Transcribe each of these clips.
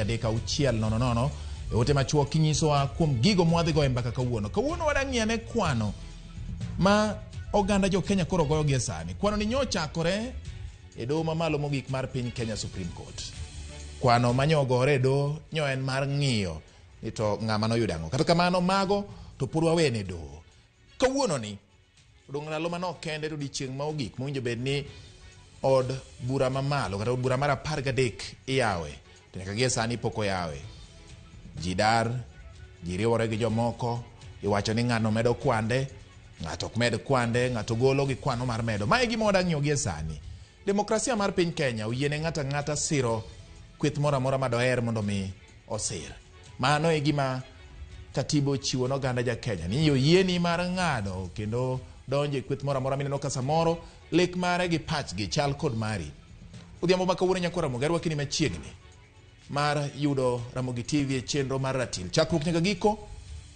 3 6 0 e ote machuok kinyisowa kuom gigo mwadhigo e mbaka kawuono. Kawuono wadang'iane kwano ma oganda jo Kenya koro goyo gie sani. Kwano ni nyochakore e doho mamalo mogik mar piny Kenya, Supreme Court. Kwano ma nyogore e doho nyo en mar ng'iyo ni to ng'ama noyudo ang'o. Kata kamano mago to pod wawene doho. Kawuono ni odong' ndalo manok kende to odiechieng' ma ogik mowinjo bed ni od bura mamalo kata od bura mar 13 iyawe, to nyaka gie sani pok oyawe. Ji dar, ji riwore gi jomoko, iwacho ni ng'ano medo kwande, ng'ato ok med kwande, ng'ato golo gi kwano mar medo. Ma e gima wadwa ng'iyo gie sani. Demokrasia mar piny Kenya oyiene ng'ato ang'ata siro kweth moro amora ma doher mondo mi osir. Mano e gima katiba ochiwo ne oganda ja Kenya ni oyieni mar ng'ado kendo donjo e kweth moro amora mineno ka samoro lek mare gi pachgi chal kod mari. Odhiambo ma kawuono, nyakwa Ramogi, arwaki ni machiegni mar yudo Ramogi TV e chenro mar Ratil. Chakruok nyaka giko,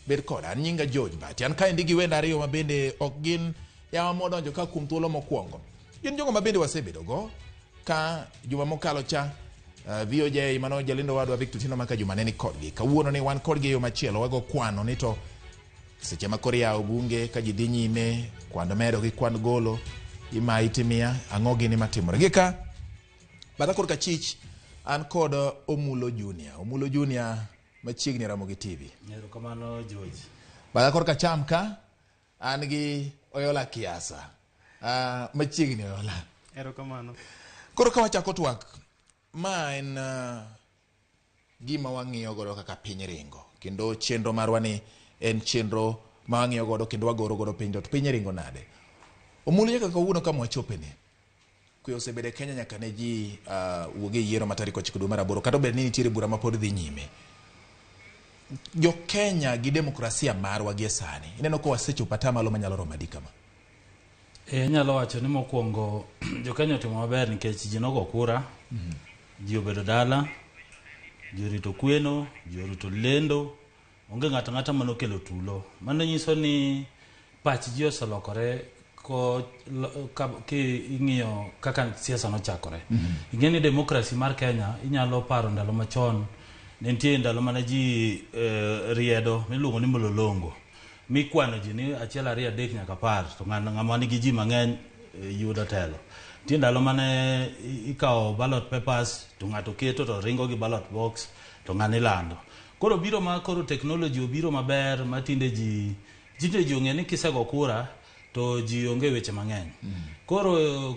bed koda. An nyinga George Bati. An kaendi gi wende ariyo ma bende ok gin yawa modonjo ka kuom thuolo mokwongo. Gin jogo ma bende wasebedo go ka juma mokalo cha, VOJ mano jalendo wadwa Victor Tino maka juma ne ni kodgi. Kawuono ni wan kodgi e yo machielo, wago kwano ni to seche ma koro yawo bunge ka ji dhi nyime kwand medo gi kwand golo imayi timia ang'o gini matimore gi ka batha korka chich. An kod Omulo Junior, Omulo Junior machiegni Ramogi TV. Erokamano, George. Batha korka cham ka an gi Oyola Kiasa, machiegni Oyola. Erokamano. Koro ka wachako twak, ma en gima wang'iyo godo kaka piny ringo, kendo chenro marwa ni en chenro ma wang'iyo godo kendo wagoro godo piny, to piny ringo nade. Omulo, nyaka kawuono kama wachopeni, kwe osebedo e Kenya nyaka ne ji wuog e yiero ma tarik 9 dwe mar aboro, kata obedo ni nitiere bura ma pod dhi nyime. Jo Kenya gi demokrasia marwa gie sani, ineno ka wasechopo atamalo manyalo romo adi kama? Anyalo wacho ni mokwongo jo Kenya otimo maber nikech ji nogo kura, ji obedo dala, ji orito kweno, ji orito lendo, onge ng'ato ang'ata manokelo tulo. Mano nyiso ni pach ji oselokore ko ka, ki ing'iyo kaka siasa nochakore. Ing'e ni demokrasi mar Kenya, inyalo paro ndalo machon ne nitie ndalo mane ji riedo miluongo ni mlolongo, mikwano ji ni 1, 2, 3 nyaka 10, to ng'ama nigi ji mang'eny yudo telo. Nitie ndalo mane ikawo ballot papers to ng'ato keto to ringo gi ballot box to ng'ani lando. Koro biro ma koro technology obiro maber ma tinde ji ong'e ni kisego kura to ji onge weche mang'eny. Koro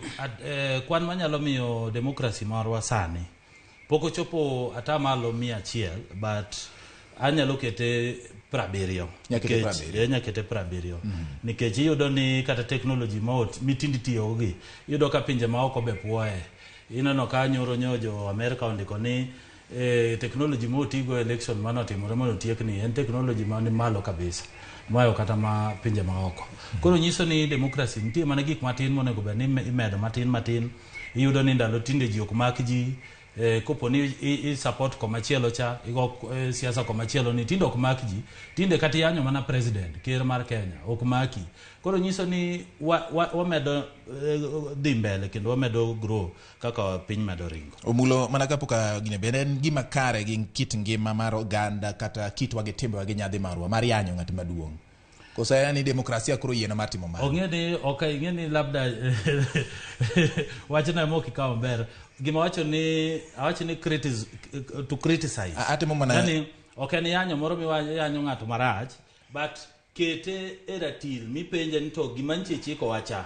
kwan manyalo miyo demokrasi marwa sani pok ochopo atamalo 100, but anyalo kete 70. Nyakete 70. Anya kete 70 nikech iyudo ni kata technology ma mitindi tiyogo gi, iyudo ka pinje maoko be puoye. Ineno ka nyoro nyo jo Amerika ondiko ni technology motigo e election manotimore mondo otiek ni en technology mani malo kabisa moayo kata ma pinje maoko. Koro nyiso ni demokrasi nitie mana gik matin monego bed ni imedo matin matin. Iyudo ni ndalo tinde ji ok mak ji kopo ni i support komachielo cha igo siasa komachielo ni tinde ok mak ji. Tinde kata iyanyo mana president, ker mar Kenya, ok maki. Koro nyiso ni wamedo dhi mbele kendo wamedo grow kaka piny medo ringo. Omulo, mana kapok gine, bende en gima kare gi kit ngima mar oganda kata kitwa gi timbewa gi nyadhi marwa mar yanyo ng'at maduong', koso en ni demokrasia koro yieno mar timo mano? Ong'e ni ok ing'e ni labda wachno ema ok ikawo maber. Gima wacho ni awacho ni to criticize. Atimo mana Yani ok en yanyo moro miyanyo ng'ato marach, but kete e ratil mipenje ni to gima ntie chiko wacha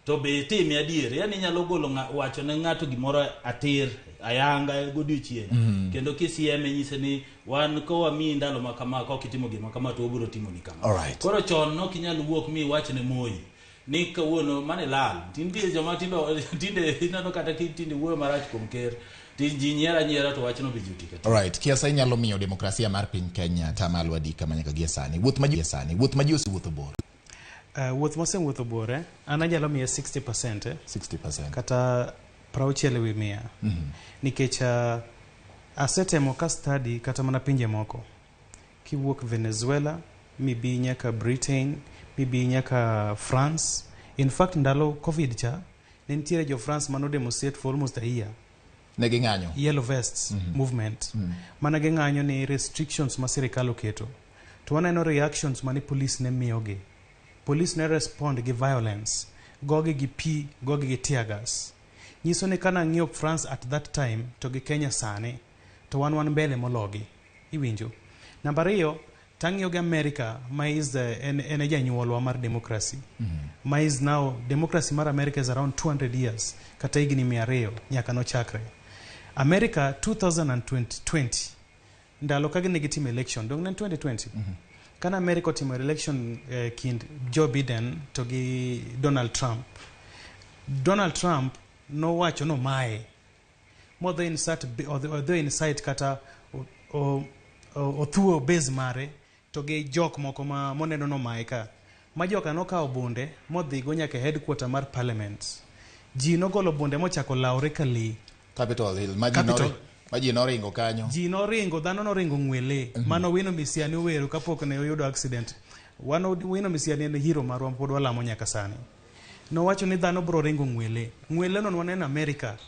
to be itime adier. Yani inyalo golo wacho ne ng'ato gimoro atir ayanga godiochieng' kendo kisieme, nyise ni wan kowamiyi ndalo ma kama, ka ok itimo gima kama to wabiro timoni kama. Koro chon nok inyal wuok mi iwach ne Moi ni kawuono mane lal. Tinde joma tindo tinde ineno kata tinde wuoyo marach kuom ker ti ji nyiero anyiera to wachno be ji otika. Alright, Kiasa, inyalo miyo demokrasia mar piny Kenya atamalo adi kama nyaka gie sani? Wuoth ma ji osewuotho bor. Wuoth mosewuotho bor, an anyalo miye 60%, 60%. Kata 60 e wi 100, nikech asetemo ka study kata mana pinje moko kiwuok Venezuela mibi nyaka Britain, mibi nyaka France. In fact, ndalo COVID cha ne nitiere jo France mano demonstrate for almost a year. Ne ging'anyo. Yellow Vests movement mana ging'anyo ni restrictions ma sirikal oketo, to waneno reactions mane police ne miyogi. Police ne respond gi violence, gogi gi pi, gogi gi tear gas. Nyiso ni kana ng'iyo France at that time to gi Kenya sani, to wan mbele mologi. Iwinjo? Namba ariyo, tang'iyo gi America ma is the, en e janyuolwa mar democracy, ma is now democracy mar America is around 200 years, kata higni 200 nyaka nochakre America 2020 ndalo ka ne gitimo election. Dong ne en 2020 kana America otimo election kind Joe Biden to gi Donald Trump. Donald Trump nowacho nomaye modhi insert, odhi incite kata othuo base mare to gi jok moko ma moneno nomaye ka ma joka nokawo bunde modhigo nyaka e headquarter mar parliament. Ji nogolo bunde mochako lawre ka lee. Capitol Hill ma ji Capitol. Ma ji noringo kanyo. Ji noringo, dhano noringo ng'wele. Mano Wino Misiani owero kapok ne oyudo accident. Wan Wino Misiani en hero marwa, pod walamo nyaka sani. Nowacho ni dhano bro ringo ng'wele. Ng'wele no nwaneno America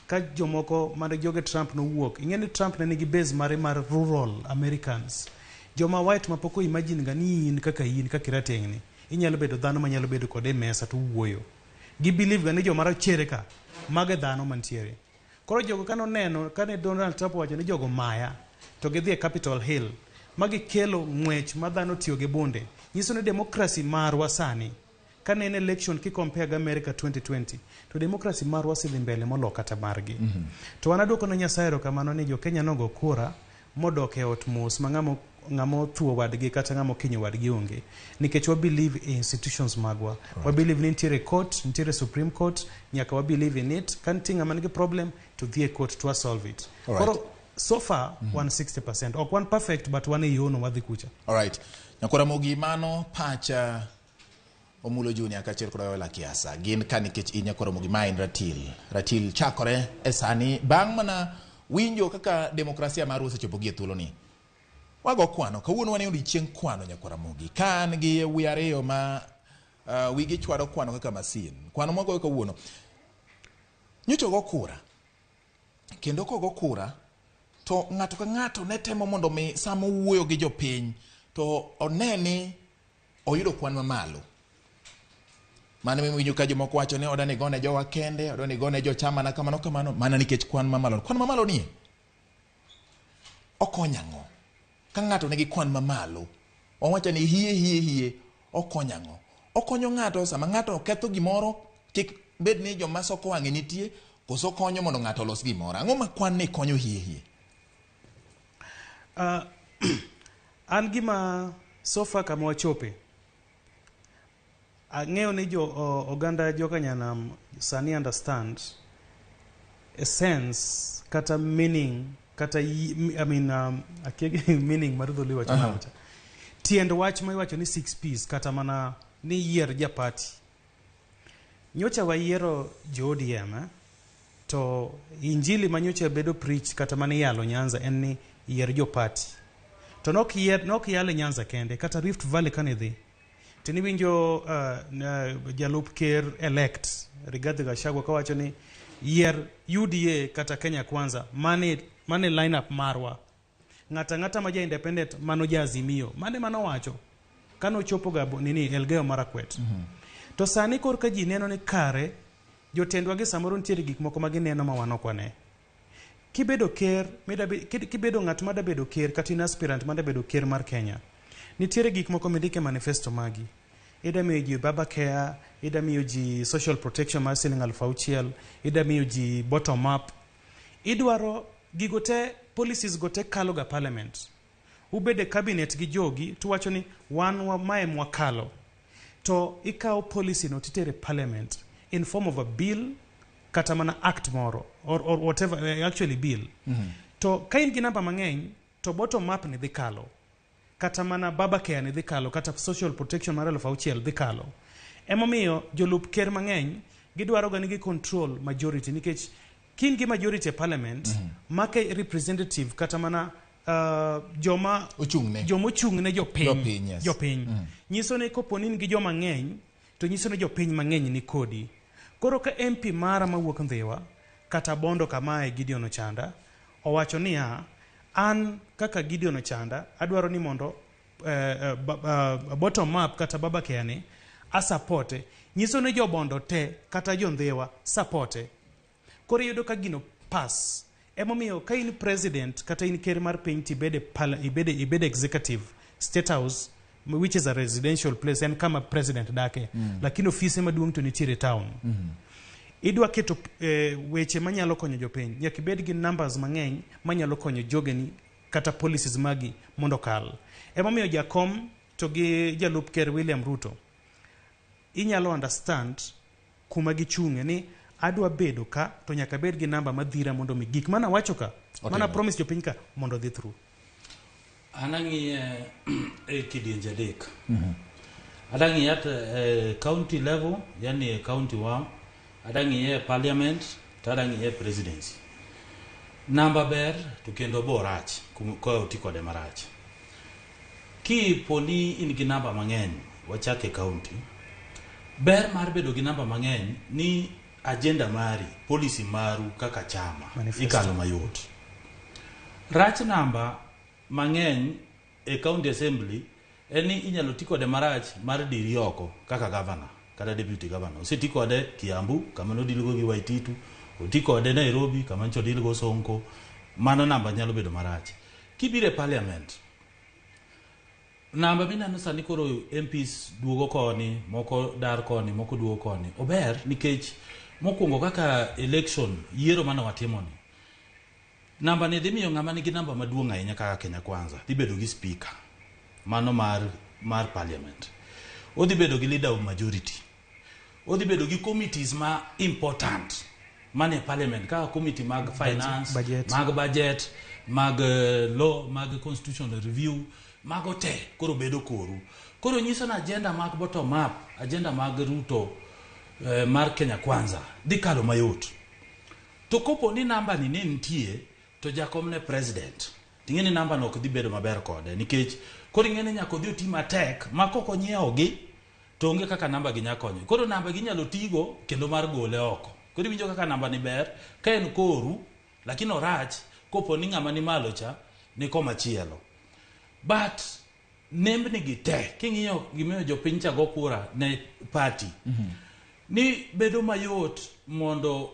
ka jomoko mane joge Trump nowuok. Ing'e ni Trump ne nigi base mare mar rural Americans, joma white ma pok o imagine ga ni in kaka in kaka irateng' ni inyalo bedo dhano manyalo bedo kode e mesa to wuoyo. Gi believe ga ni joma rochere ka mago e dhano mantiere. Koro jogo kanoneno kane Donald Trump owacho ni jogo maya to gidhi e Capitol Hill ma gikelo ng'wech ma dhano tiyo gi bunde, nyiso ni democracy marwa sani kane en election kicompare gi America 2020, to democracy marwa osedhi mbele molo kata margi. To wan aduoko ne Nyasaye erokamano ni jo Kenya nogo kura modok e ot mos ma ng'ama othuo wadgi kata ng'ama okinyo wadgi onge, nikech wa believe e institutions magwa. Wa believe ni nitiere court, nitiere Supreme Court, nyaka wa believe in it. Ka nitie ng'ama nigi problem to dhi e court to solve it. Koro so far wan 60%. Ok wan perfect, but wan e yono wadhi kucha. Alright. Nyakora Mogi, mano pacha Omulo Junior kaachiel kod Oyola Kiasa. Gin ka nikech in Nyakora Mogi, ma en ratil. Ratil chakore e sani bang' mana winjo kaka demokrasia marwa osechopo gi e thuoloni. Wago kwano. Kawuono wan e odiechieng' kwano, Nyakwara Mogi. Ka an gi wi ariyo ma wigi chwado kwano kaka masin. Kwano mwagoyo kawuono. Nyocha ogo kura. Kendo kogo kura to ng'ato ka ng'ato ne temo mondo mi sama owuoyo gi jopiny to one ni oyudo kwan mamalo. Mano miwinjo ka jomoko wacho ni oda ni gone jowa kende, oda ni gone jochama na kamano kamano, mana nikech kwan mamalo. Kwan mamalo ni okonyo ang'o? Ka ng'ato nigi kwan mamalo, wawacho ni hie hie hie, okonyo ang'o? Okonyo ng'ato sama ng'ato ketho gimoro, kik bed ni joma soko wang'e nitie, koso konyo mondo ng'ato olos gimoro. Ang'o ma kwan ni konyo hie hie? An gima so far kama wachope, ang'eyo ni jo oganda joka nyanam sani understand a sense kata meaning kata I mean, akia meaning mar dholuo iwacho nang'o cha. Tiend wach ma iwacho ni six Ps, kata mana ni yier japati. Nyocha wayiero jo ODM, eh? To injili ma nyocha bedo preach kata mana iyalo Nyanza en ni yier jopati. To nok yier, nok yale Nyanza kende, kata Rift Valley kane dhi to niwinjo jalup ker elect Rigathi Gachagua kawacho ni yier UDA kata Kenya Kwanza, mane line up marwa. Ng'ata ng'ata ma ja independent mano ja Azimio mane manowacho kanochopo ga nini Elgeyo Marakwet. To sani korka ji neno ni kare jotendwa gi samoro nitiere gik moko ma gineno ma wan ok wane. Kibedo ker kibedo ng'at ma bedo ker kata in aspirant ma bedo ker mar Kenya, nitiere gik moko mindike manifesto magi. Ida miyo ji Baba Care, ida miyo ji social protection mar siling 6,000, ida miyo ji bottom up. Idwaro gigo te, policies go te kalo ga parliament. Ubede cabinet gi jogi tuwacho ni wan wa mae mwakalo, to ikawo policy no titere parliament in form of a bill kata mana act moro or whatever, actually bill. To ka in gi namba mang'eny to bottom up ni dhi kalo, kata mana Baba Care ni dhi kalo, kata social protection mar 6,000 dhi kalo. Emomiyo jolup ker mang'eny gidwaro ga ni gi control majority, nikech kin gi majority e parliament make representative kata mana joma Ochung'ne. Joma ochung' ne jopiny. Jopiny, yes. Jopiny. Nyiso ni kopo ni in gi joma ng'eny to nyiso ni jopiny mang'eny ni kodi. Koro ka MP mara mawuok Ndhiwa kata Bondo kamae Gideon Ochanda owacho niya, an kaka Gideon Ochanda adwaro ni mondo bottom up kata Baba Care ni asapote, nyiso ni jobondo te kata jondhiwa sapote. Koro iyudo ka gino pass. Emomiyo ka in president kata in ker mar piny tibede ibede executive state house, which is a residential place, en kama president dake, lakini ofise maduong' to nitiere town. Idwa keto weche manyalo konyo jopiny, nyaka ibed gi numbers mang'eny manyalo konyo jogeni kata policies magi mondo okal. Emomiyo jakom to gi jalup ker William Ruto inyalo understand kuma gichung'e ni adwa bedo ka to nyaka bed gi namba madhira mondo mi gik mana wacho ka mana Otimre. promise jopiny ka mondo dhi through. An ang'iye e kidienje adek. Adang'iye at county level, yani e county wa, adang'iye e parliament, to adang'iye e presidency. Namba ber to kendo bo rach ka oti kode marach. Kipo ni in gi namba mang'eny, wachak e county, ber mar bedo gi namba mang'eny ni agenda mari, policy maru kaka chama, Manifesto. ikalo mayot. Rach namba mang'eny e county assembly en ni inyalo ti kode marach mar diri oko kaka governor kata deputy governor. Oseti kode Kiambu kama nodilgo gi Waititu, oti kode Nairobi kama nyocha odilgo Sonko. Mano namba nyalo bedo marach. Kibiro e parliament, namba mineno sani koro MPs duogo koni, moko dar koni, moko duogo koni. Ober nikech mokwongo kaka election yiero mane watimo ni, namba ni dhi miyo ng'ama nigi namba maduong' ahinya kaka Kenya Kwanza dhi bedo gi speaker mano mar parliament. Odhi bedo gi leader of majority. Odhi bedo gi committees ma important manie parliament kaka committee mag finance, budget. mag budget, mag law, mag constitutional review, mago te koro bedo koru. Koro nyiso ni agenda mag bottom up, agenda mag Ruto mar Kenya Kwanza dhi kalo mayot. To kopo ni namba ni ne nitie to jakom ne president, ting'e ni namba no ok dhi bedo maber kode nikech koro ing'e ni nyaka odhi oti matek ma kok onyiewo gi to onge kaka namba gi nyalo konyo. Koro namba gi inyalo tigo kendo mar gole oko. Koro iwinjo kaka namba ni ber ka en koru, lakini orach kopo ni ng'ama ni malo cha ni koma chielo. But nembni gi te king'iyo gimiyo jopiny cha go kura ne party, ni bedo mayot mondo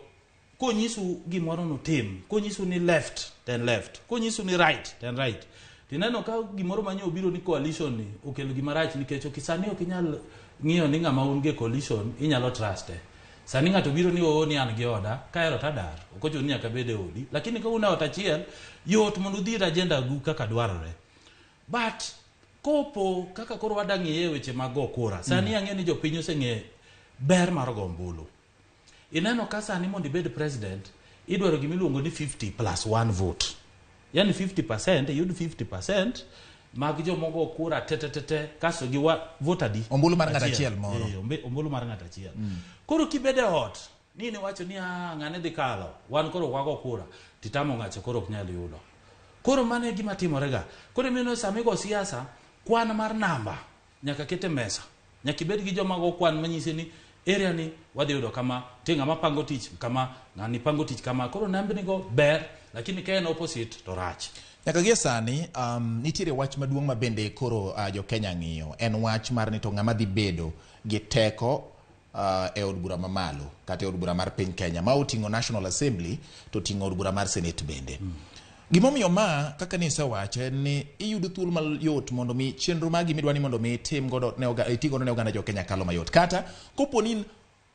konyisu gimoro nutim, konyisu ni left then left, konyisu ni right then right. Tineno ka gimoro manyo obiro ni coalition ni okelo gima rach nikech ok sani ok inyal ng'iyo ni ng'ama un go e coalition inyalo truste. Sani ng'ato biro ni oo ni an gi oda, kahero tadar, ok ochuno ni nyaka abed e odi. Lakini ka un e ot achiel, yot mondo udhir agenda gu kaka dwarore. But kopo kaka koro wadang'iye weche mag go kura, sani ang'e ni jopiny oseng'e ber mar go ombulu. Ineno ka sani mondo ibed president, idwaro gima iluongo ni 50 plus 1 vote. Yani 50%, iyud 50% mag jomogo kura te te te te, kasto gi vote adi? Ombulu mar ng'ato achiel moro. Ombulu mar ng'ato achiel. Koro kibedo e ot, ni niwacho ni ng'ane dhi kalo, wan koro wago kura, titamo ng'acha koro ok nyal yudo. Koro mano e gima timore ga. Koro imiyo sama igo siasa, kwan mar namba nyaka ket e mesa. Nyaka ibed gi joma go kwan manyisi ni area ni wadhi yudo kama, nitie ng'ama pango tich kama, ng'ani pango tich kama. Koro nambni go ber, lakini ka en opposite to rach. Nyaka gie sani, nitiere wach maduong' ma bende koro jo Kenya ng'iyo. En wach mar ni to ng'ama dhi bedo gi teko e od bura mamalo kata e od bura mar piny Kenya ma oting'o National Assembly to oting'o od bura mar Senate bende. Gimomiyo ma kaka nisewacho en ni iyudo thuolo mayot mondo mi chenro magi midwa ni mondo mi itim godo ne iti godo ne oganda jo Kenya kalo mayot. Kata kopo ni in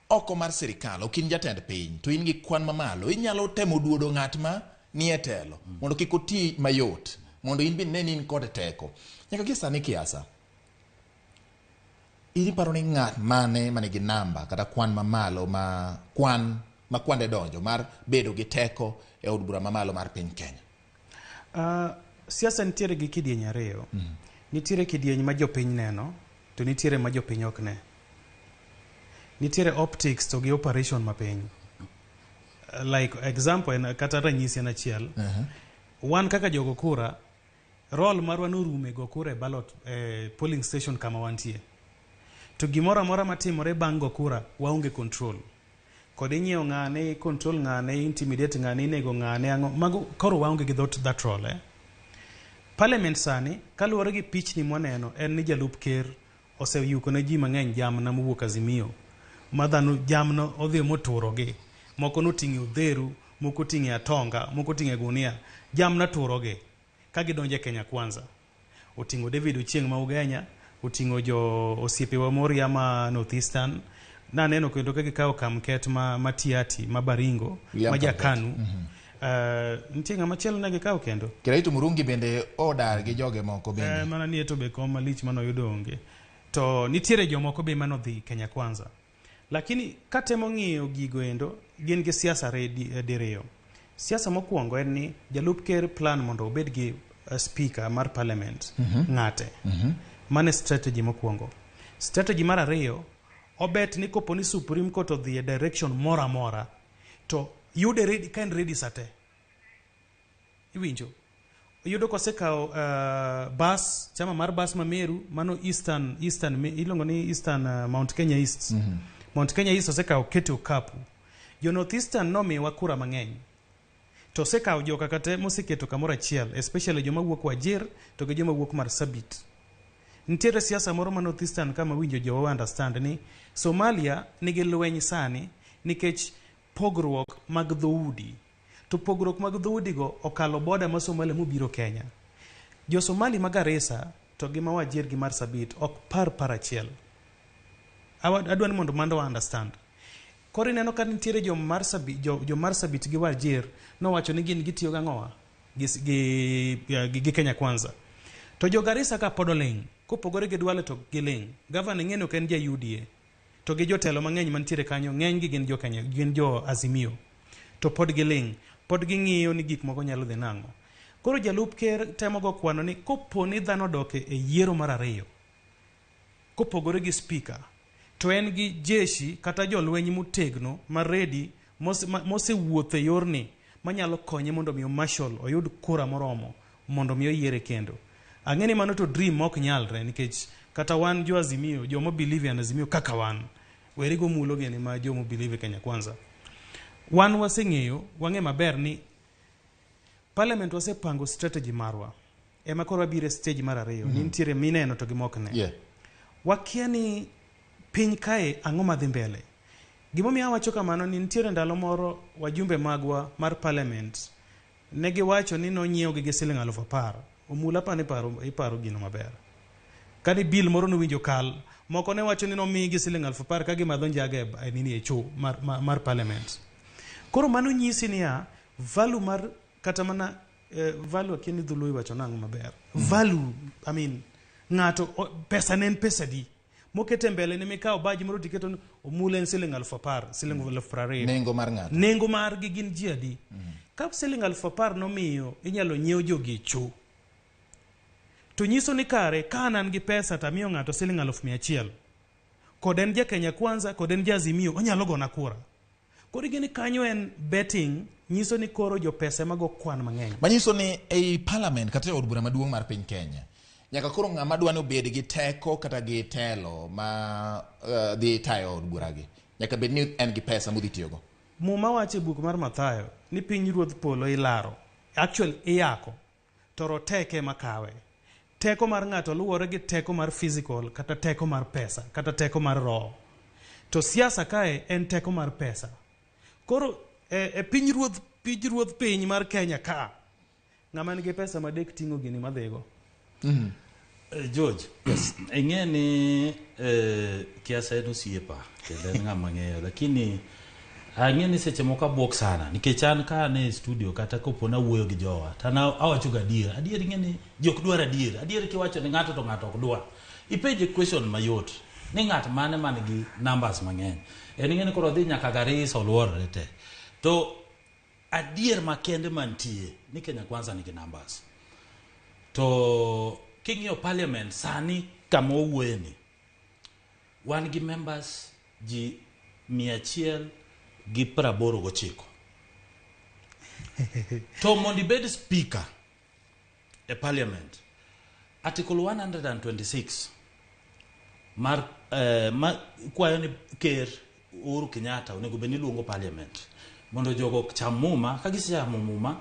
oko mar sirikal, ok in jatend piny, to in gi kwan mamalo, inyalo temo duodo ng'at ma nie telo mondo kik oti mayot, mondo in bende ne ni in kod teko. Nyaka gie sani kiasa, in iparo ni ng'at mane manigi namba kata kwan mamalo ma kwan ma kwande donjo mar bedo gi teko e od bura mamalo mar piny Kenya? Siasa nitiere gi kidieny ariyo. Nitiere kidieny ma jopiny neno, to nitiere ma jopiny ok ne. Nitiere optics to gi operation mapiny. Like example en, kata ranyisi en achiel. Wan kaka jogo kura, role marwa norumo e go kura e ballot, polling station kama wantie. To gimoro amora matimore bang' go kura, waonge control. Kod inyiewo ng'ane, control ng'ane, intimidate ng'ane, inego ng'ane, ang'o. Mago koro waonge gi that role. Eh? Parliament sani, kaluwore gi pichni mwaneno, en ni jalup ker oseyuko ne ji mang'eny jamna mowuok Azimio. Ma dhano jamna odhi moturogi. Moko noting'e odheru, moko oting'e atonga, moko oting'e gunia. Jamna turogi ka gidonjo e Kenya Kwanza. Oting'o David Ochieng' ma Ugenya, oting'o jo osiepewa Moria ma North Eastern. Naneno kendo ka gikawo Kamket ma Tiati, ma Baringo, William ma Kamket. Jakanu. Nitie ng'ama chielo ne gikawo kendo. Kiraitu Murungi bende odar gi joge moko bende. Mana ni eto be kom malich manoyudo onge. To nitiere jomoko be manodhi Kenya Kwanza. Lakini katemo ng'iyo gigo endo, gin gi siasa diriyo. Siasa mokwongo en ni jalup ker plan mondo obed gi speaker mar parliament ng'ate. Mano e strategy mokwongo. Strategy mar ariyo, obet ni kopo ni Supreme Court odhi e direction moro amora, to yude ready, ka en ready sate. Iwinjo? Yudo kosekawo bas, chama mar bas ma Meru, mano Eastern, iluongo ni Eastern Mount Kenya East. Mount Kenya East osekawo kete okapu. Jo North Eastern nomiwa kura mang'eny. To osekawo joka kate moseketo kamoro achiel, especially joma wuok Wajir to gi joma wuok Marsabit. Nitiere siasa moro ma North Eastern kama winjo jowa understand ni Somalia nigi lweny sani nikech pogruok mag dhoudi. To pogruok mag dhoudigo okalo boda ma Somalia mobiro Kenya. Jo Somali ma Garissa to gi ma Wajir gi Marsabit ok par par achiel. Adwa ni mondo mando wa understand. Koro ineno ka nitiere jo Marsabit, jo Marsabit gi Wajir nowacho ni gin gitiyo gang'owa gi Kenya Kwanza. To jo Garissa ka pod oling', kopogore gi Duale to giling'. Gavana ing'e ni ok en ja UDA. To gi jotelo mang'eny mantiere kanyo, ng'eny gi gin jo Kenya, gin jo Azimio. To pod giling', pod ging'iyo ni gik moko nyalo dhi nang'o. Koro jalup ker temo go kwano ni kopo ni dhano odok e yiero mar ariyo, kopogore gi speaker, to en gi jeshi kata jolweny motegno ma ready mosewuotho e yorni manyalo konye mondo mi marshal oyud kura moromo mondo mi oyiere kendo. Ang'e ni mano to dream mok nyalre nikech kata wan jo Azimio, joma believe in Azimio kaka wan, weri go mulo gini ma joma believe e Kenya Kwanza. Wan waseng'eyo, wang'e maber ni parliament wasepango strategy marwa. Ema koro wabiro e stage mar ariyo. Ni nitiere mineno to gi mok ne. Wakia ni piny kae ang'o madhi mbele. Gimomiyo awacho kamano ni nitiere ndalo moro wajumbe magwa mar parliament ne giwacho ni nonyiewogi gi siling 10,000. Omula apani iparo gino maber. Kani bill moro nowinjo kal, moko ne wacho ni nomigi siling 10,000 ka gimadho njaga e nini e cho mar parliament. Koro mano nyisi niya, value mar kata mana value akia ni dholuo iwacho nang'o maber. Value, I mean, ng'ato pesa ne en pesa di. Mokete mbele ni mikawo baji moro tiketo ni omula en siling 10,000, siling 20,000. Nengo mar ng'ato. Nengo margi gin ji adi? Ka siling 10,000 nomiyo inyalo nyiew jogi e cho. To nyiso ni kare ka an gi pesa to amiyo ng'ato siling 100,000. Kod en ja Kenya Kwanza, kod en ja Azimio, onyalo gona kura. Koro ing'e ni kanyo en betting, nyiso ni koro jo pesa ema go kwan mang'eny. Manyiso ni ei parliament kata e od bura maduong' mar piny Kenya, nyaka koro ng'ama dwa ni obed gi teko kata gi telo ma dhi tayo od buragi, nyaka bed ni en gi pesa modhi tiyogo. Muma wacho e buk mar Mathayo ni piny ruodh polo ilaro, actually iyako, to roteke ema kawe. Teko mar ng'ato luwore gi teko mar physical kata teko mar pesa kata teko mar roho. To siasa kae en teko mar pesa. Koro e piny ruodh piny mar Kenya ka, ng'ama nigi pesa madek ting'o gini madhigo. George, ing'e ni kiasa en osiepa kendo en ng'ama ng'eyo, lakini ang'e ni seche moko abuok sana nikech an ka an e studio kata kopo nawuoyo gi jowa to an awacho ga adier. Adier ing'e ni ji ok dwar adier. Adier kiwacho ni ng'ato to ng'ato ok dwar. Ipenje question mayot ni ng'at mane man gi numbers mang'eny. En ing'e ni koro odhi nyaka Garissa oluorore te. To adier makende mantie ni Kenya Kwanza nigi numbers. To king'iyo parliament sani kama wawuoye ni, wan gi members ji 189. To mondo ibed speaker e parliament, article 126 mar ma kwayo ni ker Uhuru Kenyatta onego bed ni luongo parliament mondo jogo cham muma. Ka gisechamo muma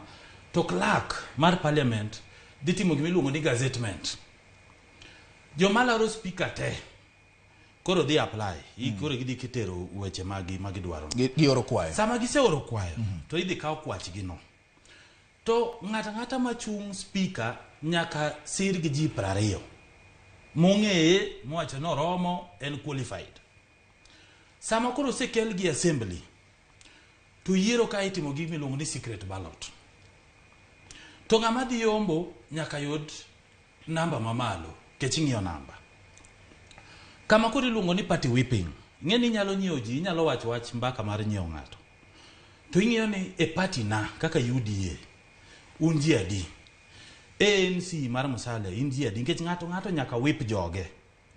to clerk mar parliament dhi timo gima iluongo ni gazettement. Joma laro speaker te koro dhi apply. Koro gidhi kitero weche magi magidwaro. Gioro kwayo. Sama giseoro kwayo to idhi kaw kwachgi no. To ng'ato ang'ata machung' speaker nyaka sir gi ji 20 mong'eye mowacho ni oromo en qualified. Sama koro osekel gi assembly to yiero ka itimo gi miluongo ni secret ballot. To ng'ama dhi yombo nyaka yud namba mamalo nikech ing'iyo namba. Kama koro iluongo ni party whipping. Ing'e ni inyalo nyiewo ji, inyalo wacho wach mbaka mar nyiewo ng'ato. To ing'iyo ni e party na kaka UDA un ji adi? ANC mar Musalia in ji adi? Nikech ng'ato ng'ato nyaka whip joge.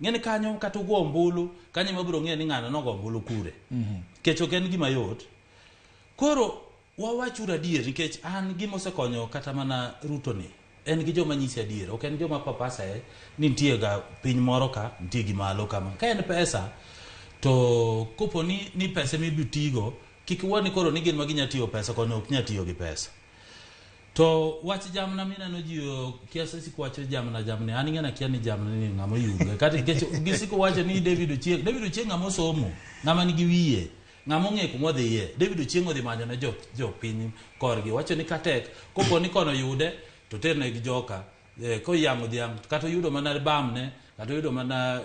Ng'e ni kanyo kata ugo ombulu, kanyo ema biro ng'eyo ni ng'ano nogo ombulu kure. Nikech ok en gima yot. Koro wawachuru adier nikech an gima osekonyo kata mana Ruto ni en gi joma nyise adier, ok en joma papasa ni nitie ga piny moro ka, nitie gi malo kama. Ka en pesa to kopo ni pesa mibitigo kik iwuo ni koro ni gin ma ginya tiyo pesa kono ok nya tiyo gi pesa. To wach jamna mineno ji kiasa siko wacho jamna jamna an ing'e nakia ni jamna ni ng'ama oyuge kata nikech gisiko wacho ni David Ochieng David Ochieng ng'ama osomo ng'ama nigi wiye ng'ama ong'e kuma odhiye. David Ochieng odhi manyo ne jo piny korgi wacho ni katek kopo ni kono yude to terne gi joka koyang'o dhiang' kata oyudo mana bamne kata oyudo mana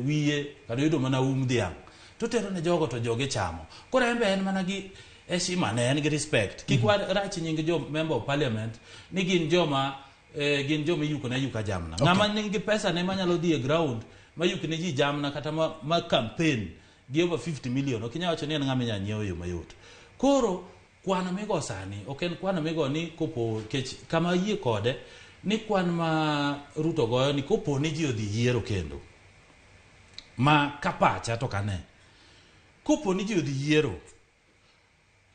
wiye kata oyudo mana um dhiang' to tero ne jogo to joge chamo. Koro en be en mana gi heshima ne en gi respect. Kik warach nying jo member of parliament ni gin joma gin joma iyuko ne ayuka jamna. Ng'ama nigi pesa ne manyalo dhi e ground mayuk ne ji jamna kata ma campaign gi over 50 million ok inyal wacho ni en ng'ama inyalo nyiewo e yo mayot. Koro kwano migo sani ok en kwano migo ni kopo kech kama yie kode ni kwan ma Ruto goyo ni kopo ni ji odhi yiero kendo ma kapacha to kane kopo ni ji odhi yiero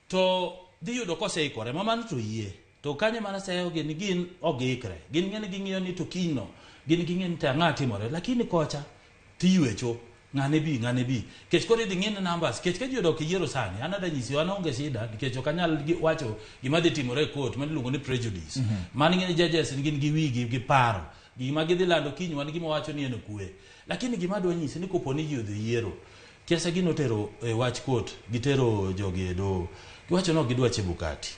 to dhi yudo koseikore ma mano to yie to kanyo mana seyo gi ni gin ok giikre gin ng'e ni ging'iyo ni to kiny no gin ging'e ni to ang'a timore lakini kocha tiywecho ng'ane bi ng'ane bi kech koro idhi ng'i ni numbers kech ka ji odok e yiero sani an ada nyisi an aonge shida nikech ok anyal wacho gima dhi timore e court mano iluongo ni prejudice. Mano ing'e ni judges gin gi wigi gi paro gima gidhi lando kiny wan gima wacho ni en kwe lakini gima adwa nyisi ni kopo ni ji odhi yiero kiasa gino tero e wach court gitero jogi e doho giwacho ni ok gidwa Chebukati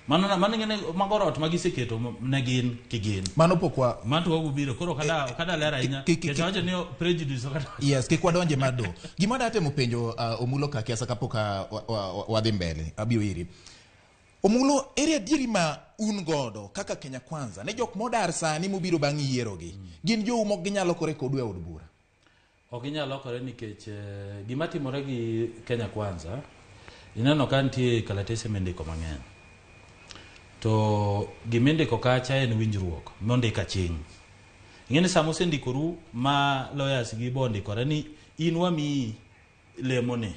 mano mano ing'e ni mago rot ma giseketo ne gin kigin Mano pok wa mano to wabiro koro ok ada ler ahinya nikech awacho ni prejudice ok ada Yes, kik wadonje mar doho. Gima adwa temo penjo Omulo ka kiasa kapok wadhi mbele, abiro iri. Omulo, ere adieri ma un godo kaka Kenya Kwanza ne jok modar sani mobiro bang' yierogi? Gin jou mok ginyal lokore kodu e od bura? Ok ginyal lokore nikech gima timore gi Kenya Kwanza ineno ka nitie kalatese mindiko mang'eny to gimindiko kacha en winjruok mondik aching'. Ing'e ni sama osendikoru ma lawyers gi bondikore ni in wamiyi lemoni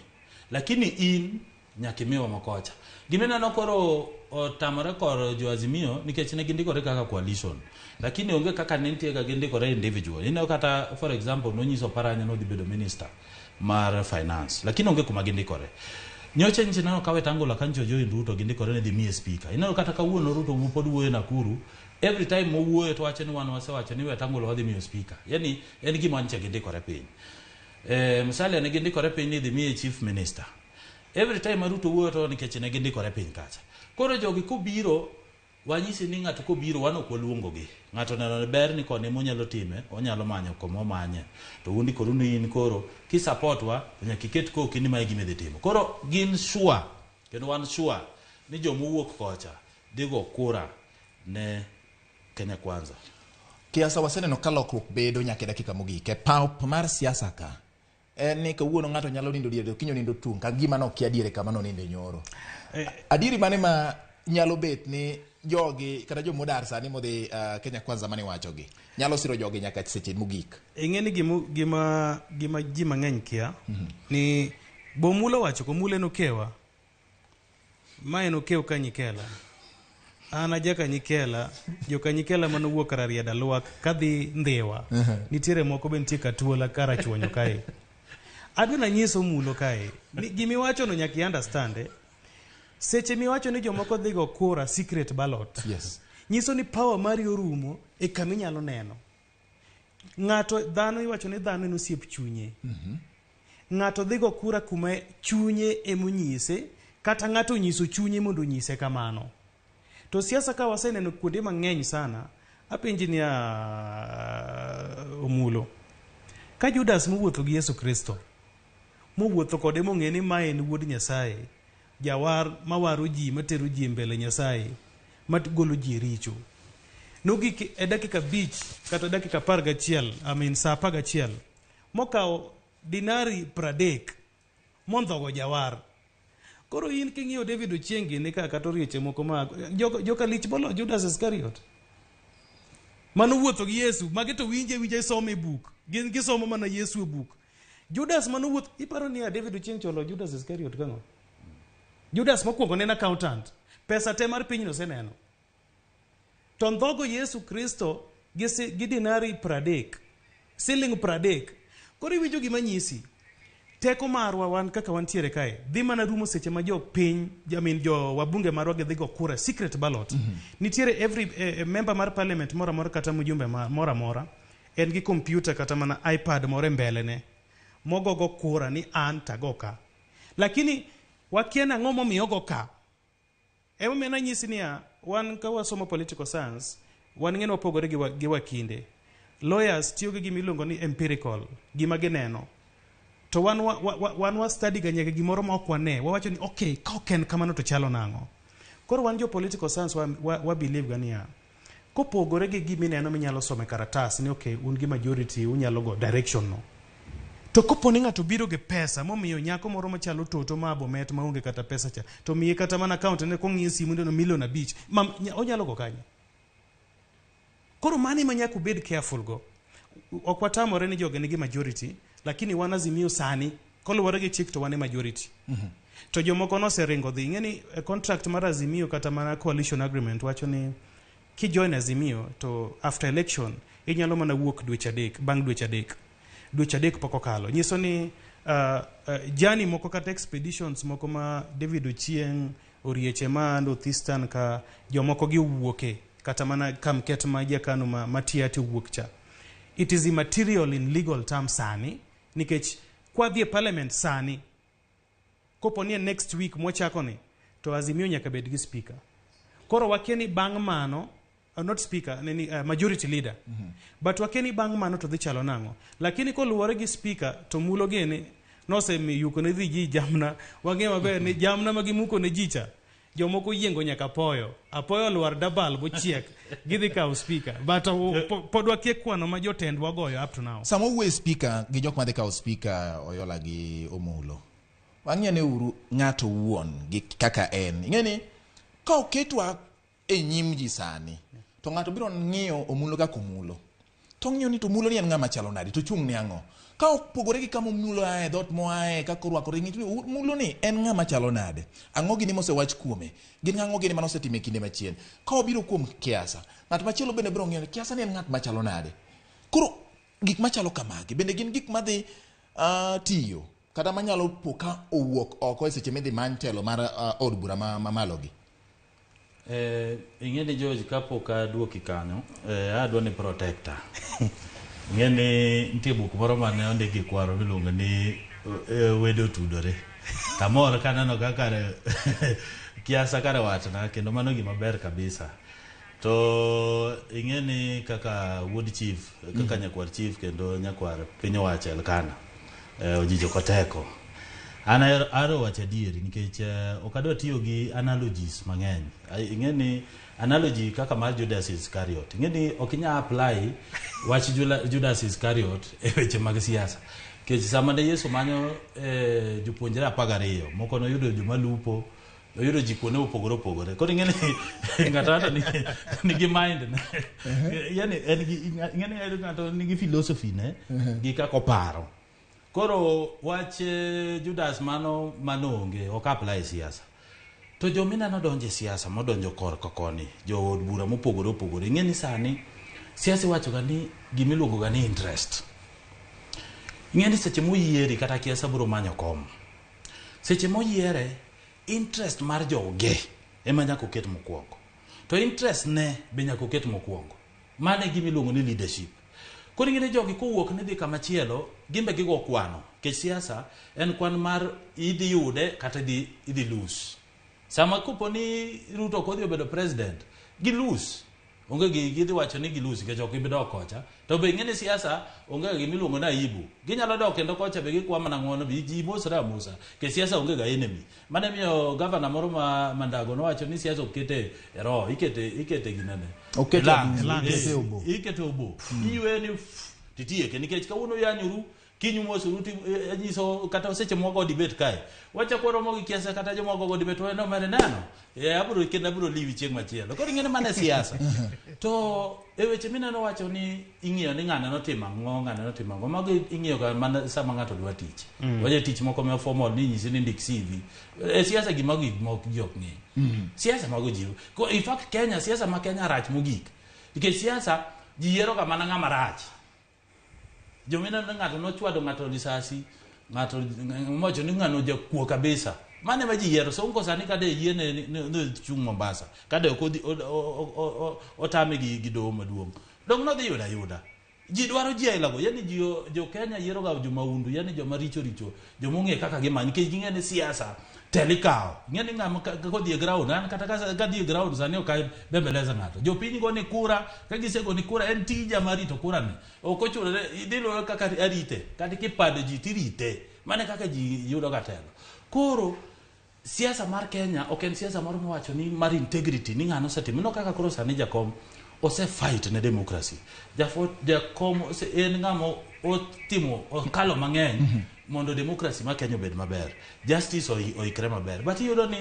lakini in nyaka imiwa makocha. Gimineno koro otamore kor jo Azimio nikech ne gindikore kaka coalition lakini onge kaka ne nitie ga gindikore individual. Ineno kata for example nonyiso Paranya nodhi bedo minister mar finance lakini onge kuma gindikore. Nyocha nyicha neno ka Wetangula ka nyocha join Ruto gindikore ne dhi miye speaker. Ineno kata kawuono Ruto pod wuoyo Nakuru every time mowuoyo to wacho ni wan wasewacho ni Wetangula wadhi miyo speaker. Yani en gima nyicha gindikore piny. Musalia ne gindikore piny ni dhi miye chief minister. Every time ma Ruto wuoyo to nikech ne gindikore piny kacha. Koro jogi kobiro wanyisi ni ng'ato kobiro wan ok waluongogi. Ng'ato oneno ni ber ni koni monyalo time, onyalo manyo koma omanye. To undikoru ni in koro ki support wa to nyaka iket koki ni mae gima idhi timo. Koro gin sure kendo wan sure ni jomowuok kocha dhi go kura ne Kenya Kwanza. Kiasa waseneno ka lokruok bedo nyaka e dakika mogik. E pap mar siasa ka, en ni kawuono ng'ato nyalo nindo diere to kiny onindo tung' ka gima nokia diere kama noninde nyoro. Adieri mane ma nyalo bet ni jogi kata jomodar sani modhi Kenya Kwanza mane wachogi nyalo siro jogi nyaka seche mogik? Ing'e ni gima ji mang'eny kia ni Bomulo wacho komulo en okewa. Ma en okew Kanyikela. An aja Kanyikela, jo Kanyikela manowuok Rarieda Lwak kadhi Ndhiwa. Nitiere moko be nitie Katuola Karachuonyo kae. Adwa nanyiso mulo kae ni gimiwacho no nyaka i understand eh. Seche miwacho ni jomoko dhi go kura secret ballot. Yes. Nyiso ni power mari orumo e kama inyalo neno. Ng'ato dhano iwacho ni dhano en osiep chunye. Ng'ato dhi go kura kuma chunye emonyise kata ng'ato onyiso chunye mondo onyise kamano. To siasa ka waseneno kuonde mang'eny sana, apenji niya Omulo. Ka Judas mowuotho gi Yesu Kristo, mowuotho kode mong'e ni mae en wuod Nyasaye, jawar mawaro ji matero ji e mbele Nyasaye, magolo ji e richo. Nogik e dakika 5 kata dakika 11, I mean saa 11, mokawo dinari 30 mondhogo jawar. Koro in king'iyo David Ochieng gini ka kata orieche moko ma joka lich molo Judas Iscariot. Manowuotho gi Yesu, magi to winje winje somo e buk. Gin gisomo mana Yesu e buk. Judas manowuotho, iparo niya David Ochieng cholo Judas Iscariot kang'o? Judas mokwongo ne en accountant. Pesa te mar pinyno oseneno. To ndhogo Yesu Kristo gi dinari 30, siling 30. Koro iwinjo gima nyisi. Teko marwa wan kaka wantiere kae dhi mana rumo seche ma jo piny, I mean jo wabunge marwa gidhi go kura secret ballot. Nitiere every member mar parliament moro amora kata mjumbe moro amora en gi computer kata mana iPad moro e mbele ne mogogo kura ni an tago ka. Lakini wakia nang'o momiyo ogo ka. Emomiyo nanyisi niya, wan ka wasomo political science, wan ng'eni wapogore gi wakinde. Lawyers tiyo gi gima iluongo ni empirical, gima gineno. To wan wa study ga nyaka gimoro ma ok wane. Wawacho ni okay, ka ok en kamano to chalo nang'o. Koro wan jo political science wa believe ga niya, kopogore gi gima ineno minyalo somo e karatas ni okay, un gi majority unyalo go direction no. To kopo ni ng'ato biro gi pesa momiyo nyako moro machalo toto ma Bomet maonge kata pesa cha, to miye kata mana account ne kong'iyo simu neno milion 5, onyalo go kanye? Koro mano ema nyaka ubed careful go. Ok watamore ni jogi nigi majority, lakini wan Azimio sani koluwore gi chik to wan e majority. To jomoko noseringo dhi. Ing'e ni contract mar Azimio kata mana coalition agreement wacho ni kijoin Azimio to after election inyalo mana wuok dweche 3, bang' dweche 3. Dweche 3 pok okalo. Nyiso ni journey moko kata expeditions moko ma David Ochieng, Orieche ma North Eastern ka jomoko gi owuoke kata mana Kamket ma Jakano ma Tiaty owuok cha. It is immaterial in legal terms sani nikech kwadhi e parliament sani kopo ni next week mwachako ni to Azimio nyaka bed gi speaker. Koro wakia ni bang' mano not speaker, nini, majority leader. But wakia ni bang' mano to dhi chalo nang'o. Lakini koluwore gi speaker to mulo gini nosemiyuko ne dhi ji jamna. Wang'eyo maber ni jamna ma gimuko ne ji cha jomoko yiengo nyaka apoyo. Apoyo olwar dabal bochiek gidhi kawo speaker. But pod wakia kwano ma jotendwa goyo up to now. Sama owuoyo speaker gi jok madhi kawo speaker Oyola gi Omulo, wang'iyo ne uru ng'ato wuon gi kaka en. Ing'e ni ka oketwa e nyim ji sani to ng'ato biro ng'iyo Omulo kaka Omulo. To ng'iyo ni to Omulo ni en ng'ama chalo nade to chung' ne ang'o. Ka opogore gi kama Omulo ae, dhoot moae, kaka orwakore, ng'i ni Omulo ni en ng'ama chalo nade. Ang'o gini mosewach kuome? Gin ang'o gini manosetimo e kinde machien? Ka obiro kuom Kiasa, ng'at machielo bende biro ng'iyo ni Kiasa ni en ng'at machalo nade. Koro gik machalo kamagi bende gin gik madhi tiyo kata manyalo po ka owuok oko e seche midhi many telo mar od bura mamalo gi. Ing'e ni George kapok aduoki kanyo, adwa ni protector. Ing'e ni nitie buk moro mane ondik gi kwaro miluongo ni Wede Otudore. Tamor kaneno ka kare Kiasa kare watna kendo mano gima ber kabisa. To ing'e ni kaka wuod chief, kaka nyakwar chief kendo nyakwar piny owacho Elkana, Ojijo Koteko. An ahero wacho adieri nikech ok adwa tiyo gi analogies mang'eny. Ing'e ni analogy kaka mar Judas Iscariot. Ing'e ni ok inyal apply wach Judas Iscariot e weche mag siasa. Nikech sama ne Yesu manyo jopuonjre 12, moko noyudo joma lupo, oyudo ji kuonde mopogore opogore. Koro ing'e ni ng'ato ng'ato nigi mind ne. Yani en gi ing'e ni ng'ato nigi philosophy ne gi kaka oparo. Koro wach Judas mano onge, ok apply e siasa. To jomineno donjo e siasa, modonjo korka koni, jood bura mopogore opogore. Ing'e ni sani siasa iwacho ga ni gimiluongo ga ni interest. Ing'e ni seche moyieri kata kiasa biro manyo kom. Seche moyiere, interest mar joge ema nyaka oket mokwongo. To interest ne be nyaka oket mokwongo. Mano e gima iluongo ni leadership. Koro ing'e ni jogi kowuok ni dhi kama chielo, gin be gigo kwano. Nikech siasa en kwan mar idhi yude kata idhi lose. Sama kopo ni Ruto ok odhi obedo president, gi lose. Onge gi gidhi wacho ni gi lose nikech ok gibi dok kocha. To be ing'e ni siasa onge ga gima iluongo ni aibu. Ginyalo dok kendo kocha be gikwa mana ng'uono bi ji mosre amosa. Nikech siasa onge ga enemy. Mane miyo gavana moro ma Mandago nowacho ni siasa ok kete e roho, ikete ginene. Okete E lungs. e lungs. Ikete e obo. Ikete obo. Iywe ni titieke nikech kawuono uyanyuru kiny umosoru ti anyiso kata seche mwago debate kae. Wachako waromo gi kiasa kata joma wago debate waneno mere neno. Abiro kendo abiro liwi chieng' machielo. Koro ing'e ni mano e siasa. To e weche mineno wacho ni ing'iyo ni ng'ane notimo ang'o, ng'ane notimo ang'o. Mago ing'iyo ga mana sama ng'ato dwa tich. Waje tich moko ma formal ni nyisi ni ndik CV. E siasa gima gik moko ji ok ng'e. Siasa mago ji. In fact Kenya, siasa ma Kenya rach mogik. Nikech siasa ji yiero ga mana ng'ama rach. Jomina ni ng'ato nochwado ng'ato risasi, ng'ato mowacho ni ng'ano jakuo kabisa. Mano ema ji yiero. Sonko sani kade yiene ni chung' Mombasa, kade ok odhi otame gi doho maduong'. Dong' nodhi yudo ayuda. Ji dwaro ji aila go. Yani ji jo Kenya yiero ga jo maundu, yani joma richo richo, joma ong'e kaka gimanyo nikech ging'e ni siasa tel ikawo. Ing'e ni ng'ama kodhi e ground, an kata kadhi e ground sani ok abembeleza ng'ato. Jopiny goni kura, ka gisegoni kura en tija mar rito kura ni. Ok ochuno ni idhi luwo kaka arite, kata kipando ji tirite. Mano e kaka ji yudo ga telo. Koro siasa mar Kenya ok en siasa moro miwacho ni mar integrity ni ng'ano osetimo. Ineno kaka koro sani jakom ose fight ne democracy. Jakom en ng'ama otimo okalo mang'eny mondo democracy ma Kenya obed maber. Justice oikre maber. But iyudo ni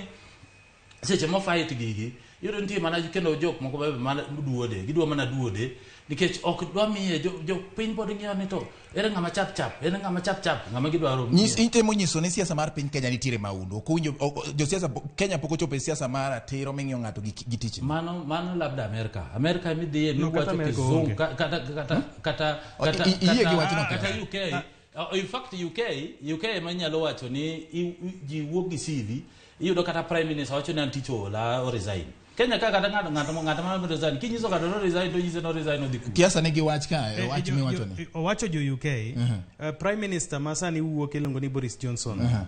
seche mo fight gigi iyudo nitie mana kendo jok moko be mana duode gidwa mana duode nikech ok dwa miye jo piny pod ng'iyo ni to ere ng'ama chap chap ere ng'ama chap chap ng'ama gidwaro Nyis itemo nyiso ni siasa mar piny Kenya nitiere maundu. Ok owinjo josiasa Kenya pok ochopo e siasa mar ratiro ming'iyo ng'ato gi tich. Mano labda Amerika. Amerika midhiye No, kata miwacho Amerika kizungu onge. kata kata O, kata iyie gi wachno kata Kenya? UK. In fact UK ema inyalo wacho ni ji wuok gi CV iyudo kata prime minister wacho ni an tich oola o resign. Kenya ka kata ng'ato ma resign kinyiso ng'ato no resign to nyise no resign odhi kure. Kiasa nigi wach ka e wach miwacho ni. Owacho jo UK, prime minister ma sani wuok iluongo ni Boris Johnson.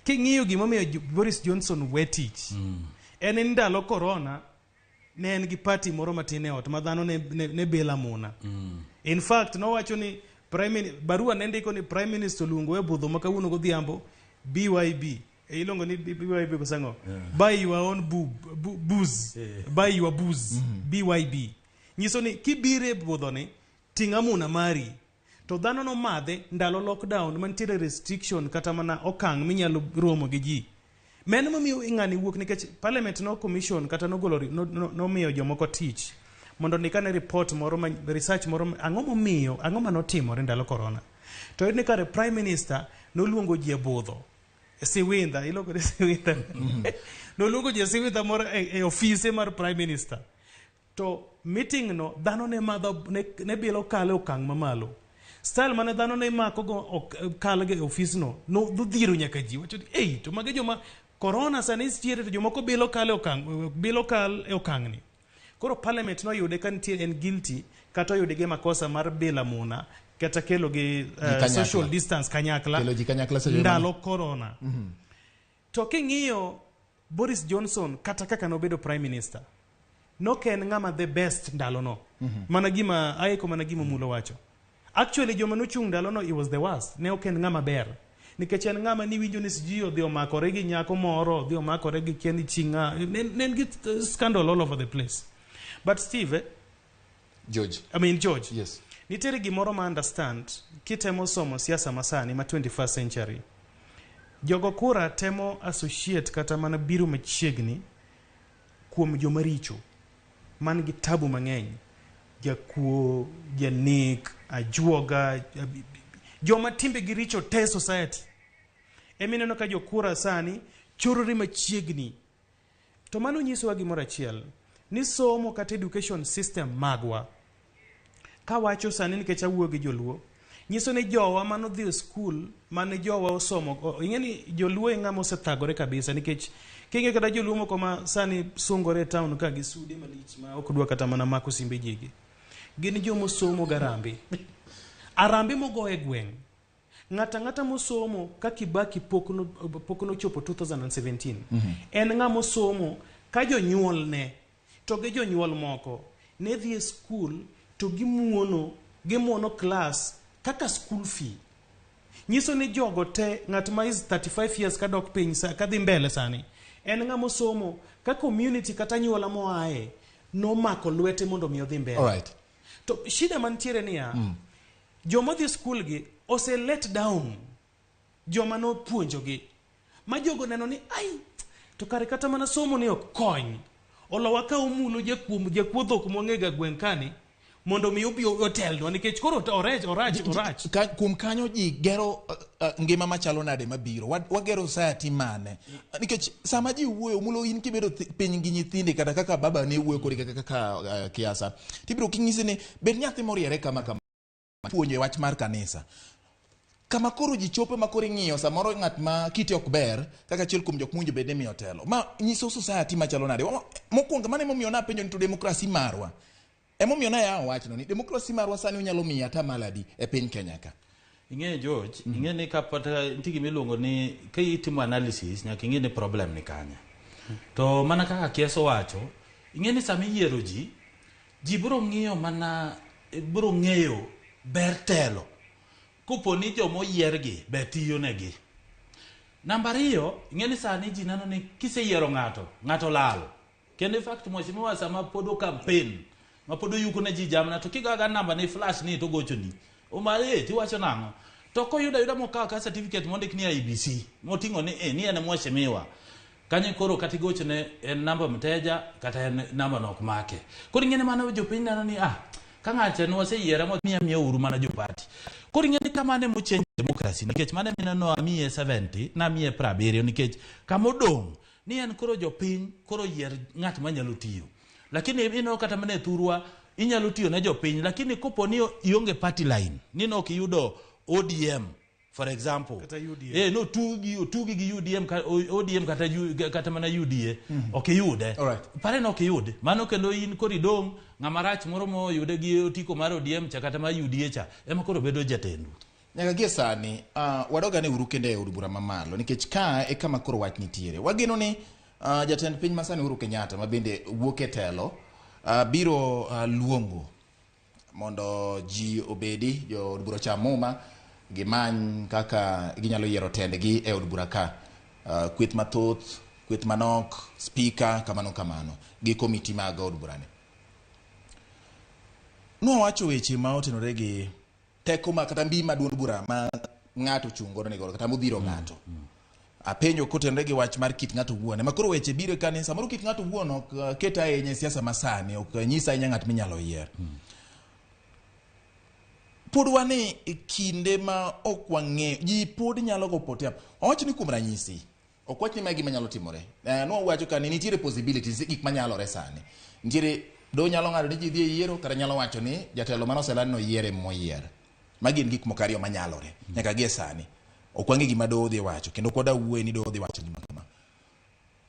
King'iyo gimomiyo Boris Johnson we tich, en ni ndalo corona ne en gi party moro matin e ot ma dhano ne bila muna. In fact nowacho ni barua ne ndiko ni prime minister oluongo e budho ma kawuono godhiambo BYB. Iluongo ni BYB koso ang'o? Buy your own booze. Buy your booze. BYB. Nyiso ni kibiro e budho ni ting' amuna mari. To dhano nomadhe ndalo lockdown mantiere restriction kata mana okang' minyalo romo gi ji. Mano momiyo ng'ani wuok nikech parliament no commission kata nogolo nomiyo jomoko tich mondo ondik ane report moro ma, research moro ang'o momiyo ang'o manotimore ndalo corona. To iyudo ni kare prime minister noluongo ji e budho Siwinda, iluongo ni Siwinda. Noluongo ji e Siwinda moro e ofise mar prime minister. To meeting no dhano ne madho ne bilo kalo e okang' mamalo. Style mane dhano ne mako go ok kalo e ofis no nodhiero nyaka ji. Wacho ni, "Ei, to magi joma corona sani nitiere to jomoko bilo kalo e okang' bilo kal e okang' ni." Koro parliament noyude ka nitie en guilty kata oyude gi makosa mar bila muna kata kelo gi social distance kanyakla Kelo ji kanyakla seche ndalo corona. To king'iyo Boris Johnson kata kaka nobedo prime minister, nok en ng'ama the best ndalono. Mana gima aiko mana gima Omulo wacho. Actually joma nochung' ndalono he was the worst. Ne ok en ng'ama ber. Nikech en ng'ama niwinjo ni sijui odhi omakore gi nyako moro, odhi omakore gi kia ni chi ng'a. Ne en gi scandal all over the place. But Steve, George. I mean George. Yes. Nitiere gimoro ma understand kitemo somo siasa masani ma 21st century. Jogo kura temo associate kata mana biro machiegni kuom joma richo man gi tabu mang'eny. Jakuo, janek, ajuoga, joma timbegi richo te society. Emineno ka jokura sani chorore machiegni. To mano nyisowa gimoro achiel, ni somo kata education system magwa kawacho sani nikech awuoyo gi joluo, Nyiso ni jowa manodhi e skul mane jowa osomo, ing'e ni joluo e ng'ama osethagore kabisa nikech king'iyo kata joluo moko ma sani sungore e town ka gi sude malich ma ok dwa kata mana mako simbe jigi. Gin jomosomo garambe. Arambe mogo e gweng'. Ng'ato ang'ata mosomo ka Kibaki pok nochopo 2017 en ng'ama osomo ka jonyuolne to gi jonyuol moko ne dhi e skul to gimuono klas kaka school fee. Nyiso ni jogo te ng'at ma is 35 years kadok piny kadhi mbele sani en ng'ama osomo ka community kata anyuola moaye nomako lwete mondo mi odhi mbele. Alright. To shida mantiere niya, joma dhi skul gi ose let down joma nopuonjogi ma jogo neno ni ai to kare kata mana somo ni ok kony olowa ka omulo jakuo dhok mwang'ega gweng' kani mondo mi obi otelnwa nikech koro orach orach. Kuom kanyo ji gero ngima machalo nade mabiro? Wagero society mane? Nikech sama ji wuoyo mulo in kibedo piny gi nyithindi kata kaka baba ne wuoyo kodi kaka kiasa tibiro king'isi ni bed nyathi moriere kama kama puonjo e wach mar kanisa. Kama koro ji chope ma koro ing'iyo samoro ng'at ma kite ok ber kaka achiel kuom jok mowinjo bed ni imiyo telo. Ma nyiso society machalo nade? Mokwongo mano emomiyo napenjo ni to demokrasi marwa. Emomiyo nayawo wachno ni demokrasi marwa sani onyalo miyo atamalo adi e piny Kenya ka. Ing'e George, ing'e ni kapata nitie gima iluongo ni ka itimo analysis nyaka ing'e ni problem ni kanye. To mana kaka Kieso wacho, ing'e ni sama iyiero ji, ji biro ng'iyo mana biro ng'eyo ber telo. Kopo ni joma oyiergi be tiyo negi. Namba ariyo, ing'e ni sani ji neno ni kiseyiero ng'ato, ng'ato lal. Kendo in fact mheshimiwa sama pod o campaign, ma pod oyuko ne ji jamna to kigaga namba ne flash ni to gochoni. Oma tiwacho nang'o? To koyudo ayuda mokawo ka certificate mondik ni IEBC, moting'o ni ni en mheshimiwa. Kanyo koro kata igochone en namba mteja kata en namba no ok make. Koro ing'e ni mano jopiny neno ni ka ng'acha ne waseyiere mo miya uru mana jopati. Koro ing'e ni kamano ema ochange democracy nikech mano mineno amiye 70 namiye 70 nikech kama odong' ni en koro jopiny koro yier ng'at manyalo tiyo. Lakini ineno kata mana e thurwa inyalo tiyo ne jopiny lakini kopo ni ionge party line ni nok iyudo ODM for example Kata UDA. No otugi gi UDM ODM kata mana UDA ok iyude. Alright. Pare no ok iyud. Mano kendo in koro idong' ng'ama rach moro moyude gi otiko mar ODM cha kata mar UDA cha ema koro bedo jatendu. Nyaka gie sani wadog ane uru kendo e od bura mamalo nikech ka e kama koro wach nitiere. Wageno ni jatend piny masani Uhuru Kenyatta ma bende wuok e telo biro luongo mondo ji obedi jo od bura cham muma gimany kaka ginyalo yiero tendgi e od bura ka. Kweth mathoth, kweth manok, speaker kamano kamano gi komiti mag od burani. Nwawacho weche ma otenore gi teko ma kata mbi ma duond bura ma ng'ato chung' godo ni godo kata modhiro ng'ato. Apenjo kotenore gi wach mar kit ng'ato owuon. Ema koro weche biro ka ni samoro kit ng'ato owuon ok ket ahinya e siasa masani, ok nyis ahinya ng'at minyalo yier. Pod wan e kinde ma ok wang'eyo, ji pod nyalo go potea. Wawach ni kuom ranyisi, ok wach ni mae gima nyalo timore. Nwawacho ka ni nitiere possibilities, gik manyalore sani. Nitiere do nyalo ng'ado ni ji dhi e yiero kata nyalo wacho ni jatelo mane oseland ni oyiere moyier. Magi gin gik moko ariyo manyalore nyaka gie sani. Ok wang'e gima doho dhi wacho kendo ok wadwa wuoye ni doho dhi wacho gima kama.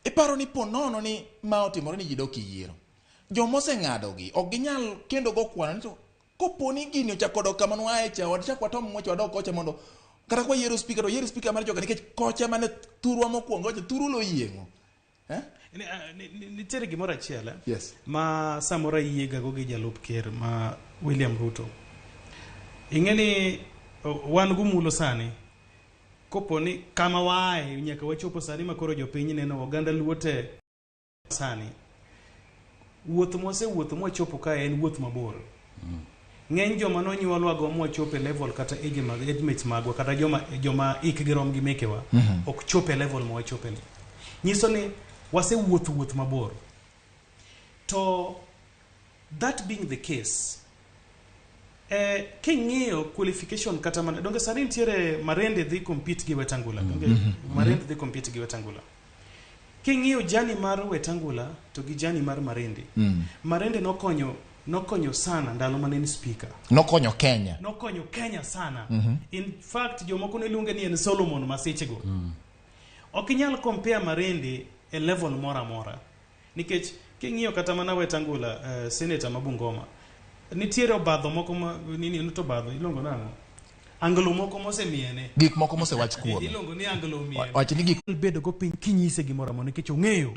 Iparo ni po nono ni ma otimore ni ji dok e yiero. Joma oseng'adogi ok ginyal kendo go kwano ni to kopo ni gini ochako dok kama nwaye cha wachak watom ng'wech wadok kocha mondo kata kwa yiero speaker to yiero speaker mar joka nikech kocha mane thurwa mokwongo kocha thuru loyieng'o. Nitiere gimoro achiel Yes. ma samoro ayiegago gi jalup ker ma William Ruto. Ing'e ni wan gumulo sani kopo ni kama waaye nyaka wachopo sani ma koro jopiny neno oganda luo te sani. Wuoth mwasewuotho mwachopo kae en wuoth mabor. Ng'eny joma nonyuolwago mwachopo e level kata age mag age mates magwa kata joma hikgi rom gi mekewa ok chop e level ma wachope ni. Nyiso ni wasewuotho wuoth mabor. To that being the case, king'iyo qualification kata mana donge sani nitiere Marende dhi compete gi Wetangula, donge Marende dhi compete gi Wetangula. King'iyo journey mar Wetangula to gi journey mar Marende, Marende nokonyo Nokonyo sana ndalo mane en speaker. Nokonyo Kenya. Nokonyo Kenya sana. In fact, jomoko ne luonge ni en Solomon masechego. Ok inyal compare Marende e level moro amora. Nikech king'iyo kata mana Wetangula, senator ma Bungoma, nitiere obadho moko ma nini to obadho iluongo nang'o? Anglo moko mosemiene. Gik moko mosewach kuome. Iluongo ni anglo miene. Wach ni gik Bedo go piny kinyise gimoro amora nikech ong'eyo.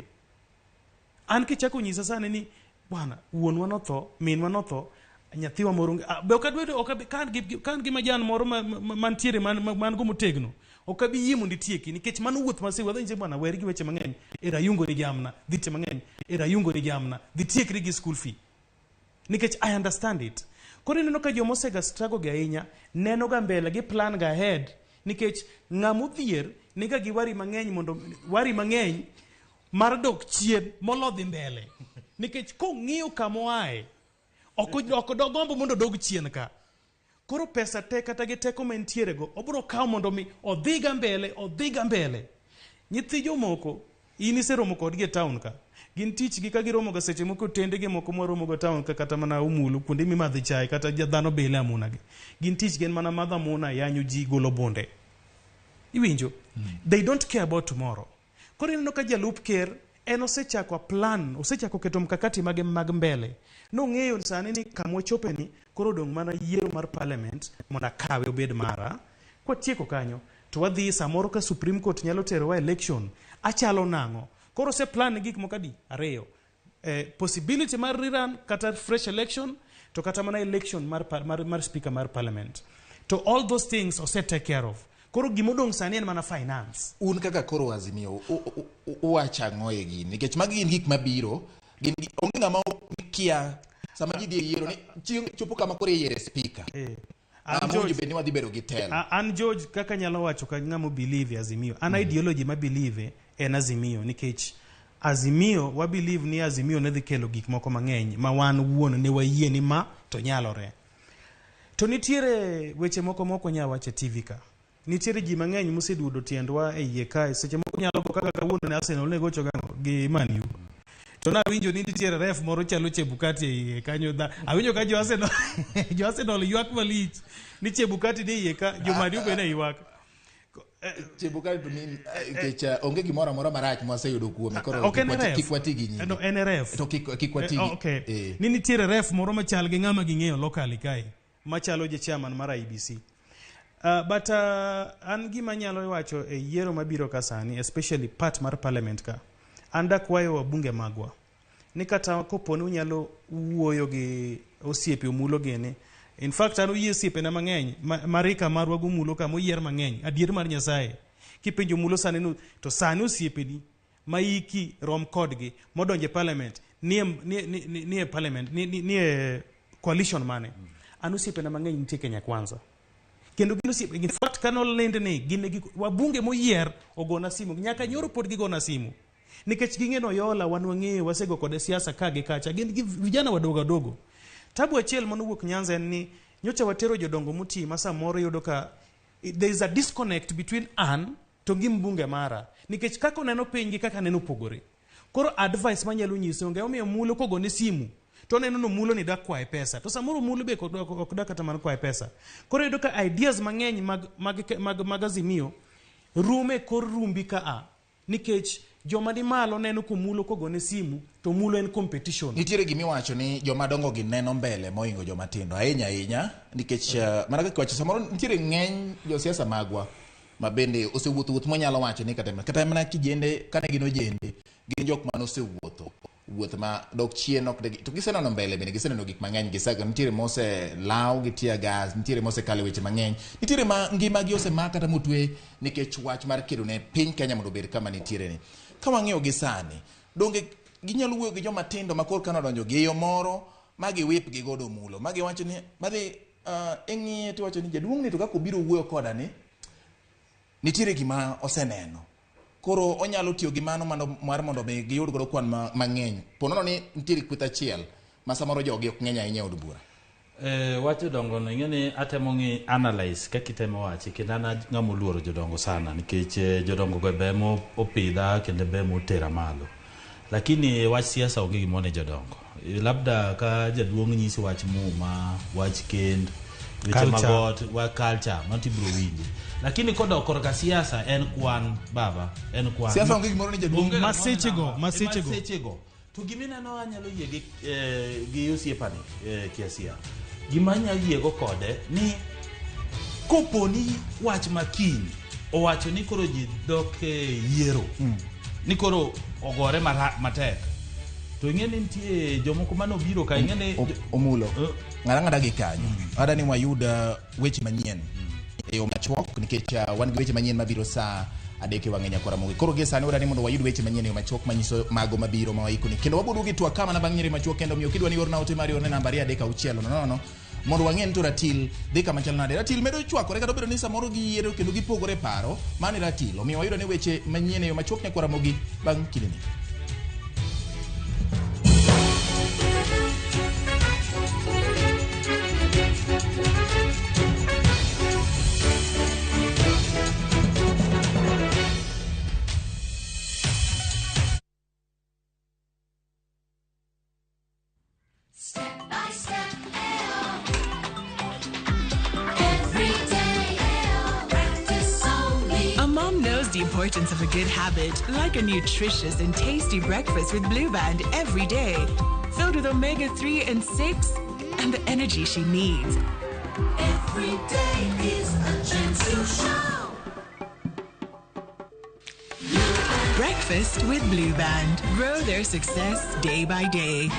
An kichako nyisa sani ni bwana wuonwa notho, minwa notho, nyathiwa moro onge. Be ok adwa ok abi ka an gi majan moro mantiere man go motegno. Ok abi yie mondo itieki nikech mano wuoth masewuotho nyise bwana weri gi weche mang'eny. Era ayungo ni jamna, dhi weche mang'eny. Era ayungo ni jamna, dhi tiekri gi school fee. Nikech I understand it. Koro ineno ka joma osega struggle gi ahinya neno ga mbele gi plan ga ahead nikech ng'ama odhier niga gi worry mang'eny mondo worry mang'eny mar dok chien molo dhi mbele nikech kong'iyo kama oaye ok dogombo mondo odog chien ka. Koro pesa te kata gi teko ma entiere go obiro kawo mondo mi odhiga mbele odhiga mbele. Nyithi jomoko in iseromo kodgi e town ka gin tich gi ka giromo ga seche moko otende gi moko mwaromo go town ka kata mana Umulu kuonde mimadhe chai kata dhano bele amuna gi gin tich gin mana madho amuna yanyo ji golo bunde iwinjo. They don't care about tomorrow. Koro ineno ka jalup ker en osechako plan, osechako keto mkakati mage mag mbele. Nong'eyo sani ni kama wachope ni koro odong' mana yiero mar parliament mondo akawe obed mara. Kwatieko kanyo to wadhi samoro ka Supreme Court nyalo terowa election achalo nang'o. Koro ose plan gik moko adi ariyo. Possibility mar rerun kata fresh election to kata mana election mar speaker mar parliament. To all those things ose take care of. Koro gimodong' sani en mana finance. Un kaka koro Azimio uwacho ang'o e gini? Nikech magi gin gik mabiro, gin onge ng'ama kia sama ji dhi e yiero ni chieng' chopo kama koro iyiere speaker. An Ng'ama George, owinjo bed ni wadhi bedo gi telo. An George kaka nyalo wacho ka ng'ama believe e Azimio. An ideology ma believe en Azimio nikech Azimio wa believe ni Azimio ne dhi kelo gik moko mang'eny ma wan wuon ne wayie ni ma to nyalore. To nitiere weche moko mok wanyal wacho e TV ka. Nitiere ji mang'eny moseduodo tiendwa e iye kae. Seche moko nyalo go kaka kawuono ne Arsenal ne gocho gang'o gi Man U. To nawinjo ni nitiere ref moro chalo Chebukati e iye kanyo. Awinjo ka jo Arsenal jo Arsenal ywak malich ni Chebukati ni iye ka, jo Man U be ne ywak. Chebukati to ni nikech onge gimoro amora marach mwaseyudo kuome koro Ok en ref. kik wati gi nyinge. No, en ref. To kik wati gi Okay. Ni nitiere ref moro machal gi ng'ama ging'eyo locally kae machalo ja chairman mar IEBC. But an gima anyalo wacho e yiero mabiro ka sani, especially part mar parliament ka, an dakwayo wabunge magwa ni kata kopo ni unyalo wuoyo gi osiepe Omulo gini. In fact, an oyie osiepena mang'eny marika marwa gomulo ka moyier mang'eny, adier mar Nyasaye. Kipenjo Omulo sani no, to sani osiepeni ma iki rom kodgi modonjo e parliament nie parliament nie coalition mane. An osiepena mang'eny nitie Kenya Kwanza. Kendo gin osiepe, in fact kanolend ni gin gi wabunge moyier ogona simu nyaka nyoro pod gigona simu nikech ging'e no Oyola wan wang'eyo wasego kode siasa ka gi kacha gin gi vijana wadogo wadogo. Tabu achiel manowuok Nyanza en ni nyocha watero jodongo moti ma samoro iyudo ka there is a disconnect between an to gi mbunge mara nikech kaka oneno piny gi kaka aneno opogore. Koro advice manyalo nyise onge omiyo Mulo kogone simu to oneno no Mulo ni dak kwaye pesa to samoro Mulo be ok dak kata mana kwaye pesa. Koro iyudo ka ideas mang'eny mag Azimio rume kor rumbi ka a nikech joma ni malo neno komulo kogone simu to Mulo en competition. Nitiere gimiwacho ni joma dongo gi neno mbele mohingo joma tindo ahinya ahinya nikech mana kaka iwacho samoro nitiere ng'eny josiasa magwa ma bende osewuotho wuoth mwanyalo wacho ni kata mana kijende kane gin ojende gin jok mane osewuotho wuoth ma dok chien ok to giseneno mbele bende giseneno gik mang'eny gisega nitiere mose law gi tear gas nitiere mosekalo weche mang'eny nitiere ma ngimagi osemak kata motwe nikech wach mar kedo ne piny Kenya mondo obed kama nitiere ni. Ka wang'iyo gi sani donge ginyalo wuoyo gi joma tindo ma koro kanodonjo gi yo moro ma giwip gi godo Mulo ma giwacho ni madhi ing'iye to iwacho ni jaduong' ni to kaka obiro wuoyo koda ni nitiere gima oseneno koro onyalo tiyo gi mano mar mondo mi giyud godo kwan mang'eny po nono ni nitiere kweth achiel ma samoro jogi ok ng'eny ahinya e od bura. Wach jodongo no ing'e ni atemo ng'i analyze kaka itemo wache kendo an ng'ama oluoro jodongo sana nikech jodongo go be mopidha kendo be motera malo. Lakini wach siasa onge gima one jodongo. Labda ka jaduong' nyisi wach muma, wach kend, weche mag ot, wa culture, mano tibiro winje. Lakini kodok korka siasa en kwan baba, en kwan. Siasa onge gimoro ni jaduong'. Masechego, masechego. Masechego. To gimineno anyalo yie gi osiepani Kiasia. Gima anyalo yiego kode ni koponi wach makiny owacho ni koro ji dok e yiero ni koro ogore matek to ing'e ni nitie jomoko manobiro ka ing'e ni Omulo. Ng'ada ng'ada gi kanyo. Ada ni wayud weche manyien e yo machuok nikech wan gi weche manyien mabiro saa 3 e wang'e nyakwara Ramogi. Koro gie sani wadani mondo wayud weche manyien e yo machuok manyiso mago mabiro ma waikoni. Kendo waboduogo e twak ka mana bang' nyiri machuok kendo omiyo kidwa ni iorna ote mari orne namba 23600 mondo wang'e ni to ratil dhi kama chal nade. Ratil medo chwakore kata obedo ni samoro giyiero kendo gipogore paro, mano e ratil. Omiyo wayudo ni weche manyien e yo machuok nyakwara Ramogi bang' kindeni. Step by step, every day, practice only. A mom knows the importance of a good habit, like a nutritious and tasty breakfast with Blue Band every day, filled with omega-3 and 6 and the energy she needs. Every day is a chance to show. Breakfast with Blue Band. Grow their success day by day.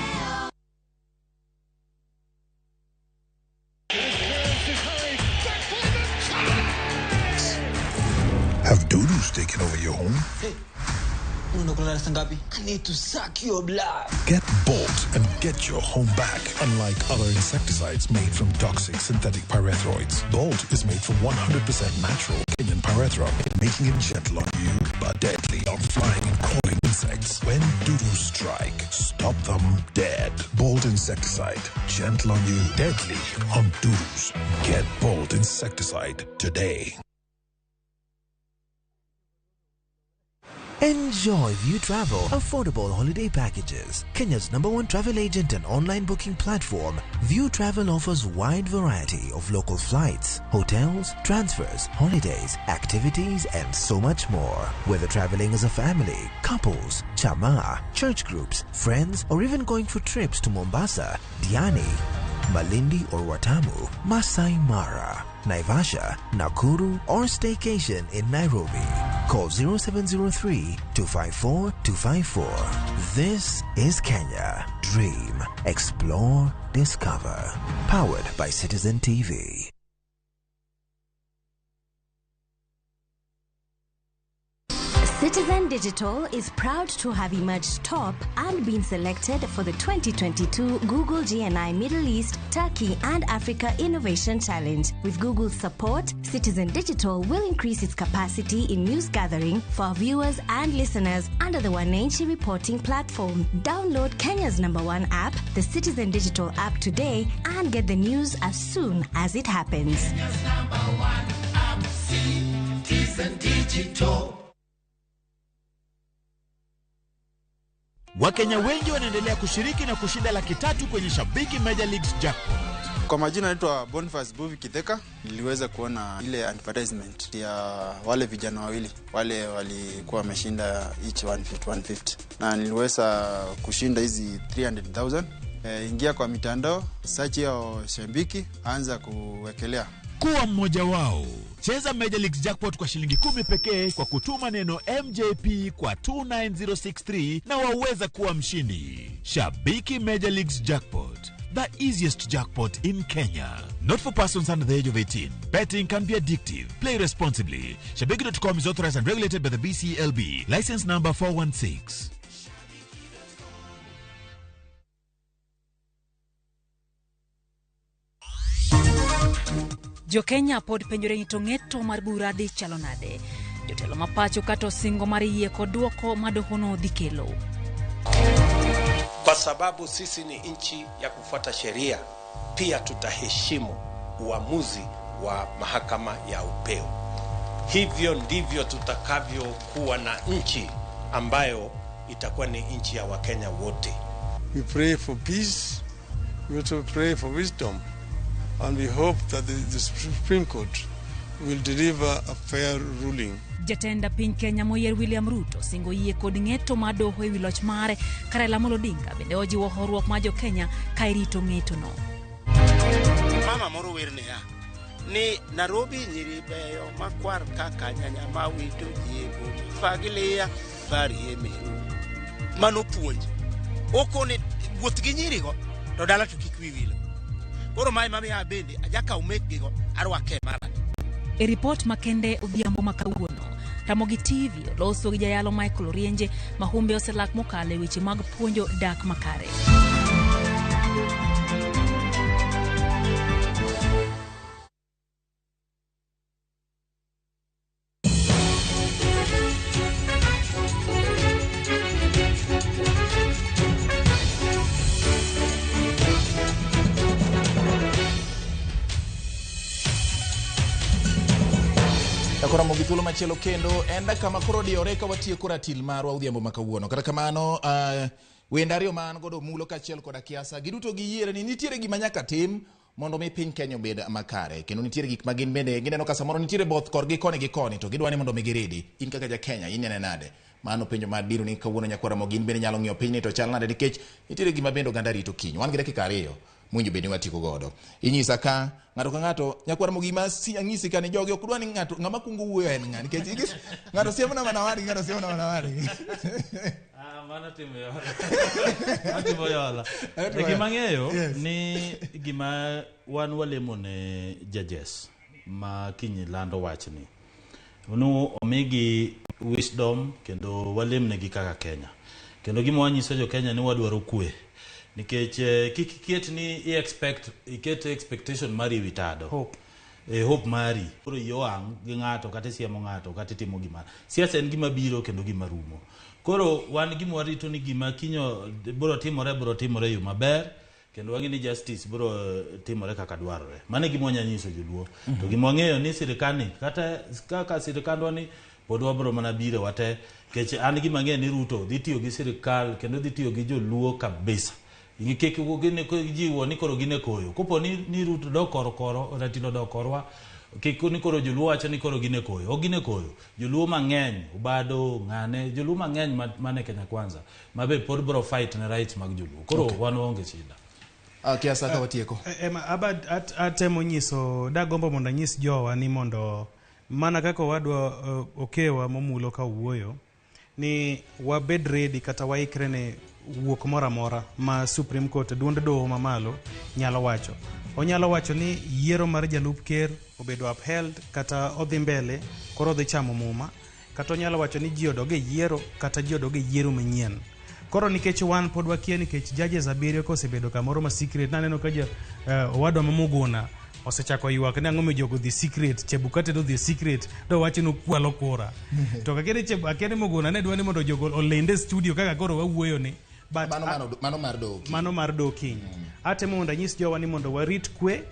Have dudus taken over your home? I need to suck your blood. Get Bolt and get your home back. Unlike other insecticides made from toxic synthetic pyrethroids, Bolt is made from 100% natural Kenyan pyrethrum, making it gentle on you but deadly on flying and crawling insects. When dudus strike, stop them dead. Bolt insecticide, gentle on you, deadly on dudus. Get Bolt insecticide today. Enjoy View Travel affordable holiday packages. Kenya's #1 travel agent and online booking platform, View Travel offers wide variety of local flights, hotels, transfers, holidays, activities, and so much more. Whether traveling as a family, couples, chama, church groups, friends, or even going for trips to Mombasa, Diani, Malindi or Watamu, Masai Mara, Naivasha, Nakuru, or staycation in Nairobi. Call 0703 254 254. This is Kenya. Dream, explore, discover. Powered by Citizen TV. Citizen Digital is proud to have emerged top and been selected for the 2022 Google GNI Middle East, Turkey and Africa Innovation Challenge. With Google's support, Citizen Digital will increase its capacity in news gathering for our viewers and listeners under the Wananchi reporting platform. Download Kenya's #1 app, the Citizen Digital app today, and get the news as soon as it happens. Kenya's #1 app, Citizen Digital. Wakenya wengi wanaendelea kushiriki na kushinda 300,000 kwenye Shabiki Major Leagues Jackpot. Kwa majina naitwa Boniface Buvi Kitheka. Niliweza kuona ile advertisement ya wale vijana wawili wale walikuwa wameshinda each 150 150, na niliweza kushinda hizi 300,000. Ingia kwa mitandao, search ya Shabiki, anza kuwekelea. Kuwa mmoja wao. Cheza Major Leagues Jackpot kwa shilingi 10 pekee kwa kutuma neno MJP kwa 29063 na waweza kuwa mshindi. Shabiki Major Leagues Jackpot, the easiest jackpot in Kenya. Not for persons under the age of 18. Betting can be addictive. Play responsibly. Shabiki.com is authorized and regulated by the BCLB. License number 416. Jo-Kenya pod penjore ni to ng'eto mar bura dhi chalo nade. Jotelo ma pacho kata osingo mar yie kod duoko ma dohono dhi kelo. Kwa sababu sisi ni nchi ya kufuata sheria, pia tutaheshimu uamuzi wa mahakama ya upeo. Hivyo ndivyo tutakavyokuwa na nchi ambayo itakuwa ni nchi ya Wakenya wote. We pray for peace. We also pray for wisdom. And we hope that the Supreme Court will deliver a fair ruling. Jatend piny Kenya moyier William Ruto singo yie kod ng'eto mar doho ewi loch mare ka Raila Amolo Odinga bende ojiwo horuok mar jokenya ka irito ng'etono. Mama moro wer niya ni Nairobi nyiri beyo makwar kaka nyanya ma wito ji e boma fagilia farie meru. Mano puonj. Okone wuoth gi nyirigo to dala to kik wi wilo. Koro mae mamiya bende ajakaw mekgigo arwake mara. E ripot makende odhiambo ma kawuono, Ramogi TV oloso gi jayalo Michael Orienje ma humbe oselak mokalo e weche mag puonjo dak makare. Koro Ramogi thuolo machielo kendo en dakika ma koro diyore ka watieko ratil marwa odhiambo ma kawuono. Kata kamano, wende ariyo ma an godo mulo kaachiel koda Kiasa, giduto giyiere ni nitiere gima nyaka tim mondo mi piny Kenya obed makare. Kendo nitiere gik ma gin bende gineno ka samoro nitiere both korgi koni gi koni to gidwa ni mondo mi giridi. In kaka ja Kenya inene nade? Mano penjo ma diro ni kawuono nyakwar Ramogi in bende nyalo ng'iyo pinyni to chal nade nikech nitiere gima bende oganda rito kiny. Wan gi dakika 2 mowinjo bed ni watieko godo. Inyisa ka ng'ato ka ng'ato nyakwar Ramogi ma ang'isi ka ni jogi ok dwa ni ng'ato ng'ama kuongo wuoyo en ng'a nikech ng'ato siemona mana wadgi, ng'ato siemona mana wadgi. Mano timo yola. Atimo yola. Gima ang'eyo ni gima wan walemo ne judges ma kiny lando wachni. Nu omigi wisdom kendo walemnegi kaka Kenya. Kendo gima wanyiso jo Kenya ni wadwaro kwe. Nikech kik iket ni i-expect iket expectation mari ewi tado. Hope. Hope mari. Koro iyi owang' gi ng'ato kata isiemo ng'ato kata itimo gima. Siasa en gima biro kendo gima rumo. Koro wan gima warito ni gima kinyo biro timore e yo maber kendo wang'e ni justice biro timore kaka dwarore. Mano e gima wanyalo nyiso joluo. To gima wang'eyo ni sirikal ni kata kaka sirikandwa ni pod wabiro mana biro wate nikech an gima ang'eyo ni Ruto dhi tiyo gi sirikal kendo dhi tiyo gi joluo kabisa. Kik jiwo ni koro gin e koyo. Kopo ni Ruto dok koro Ratilo dok korwa, kik ni koro joluo wacho ni koro gin e koyo. Ok gin e koyo. Joluo mang'eny, Obado, ng'ane, joluo mang'eny mane Kenya Kwanza, ma be pod biro fight ne rights mag joluo. Koro wan waonge shida. Kiasa ka watieko. Aba atemo nyiso dagombo mondo anyis jowa ni mondo mana kaka owadwa Okewa momulo ka wuoyo ni wabed ready kata waikre ne wuok moro amora ma Supreme Court duond doho mamalo nyalo wacho. Onyalo wacho ni yiero mar jalup ker obedo upheld kata odhi mbele koro odhi chamo muma, kata onyalo wacho ni ji odog e yiero kata ji odog e yiero manyien. Koro nikech wan pod wakia nikech judges 7 kosebedo kamoro ma secret, naneno ka owadwa ma Muguna osechako ywak ni ang'o miyo jogo dhi secret, Chebukati dhi secret, to wacho ni okwalo kura. To kakene Muguna ne dwa ni mondo jogo olende studio kaka koro wawuoyo ni. But mano mar doho kiny. Mano mar doho kiny. Atemo mondo anyis jowa ni mondo warit kwe.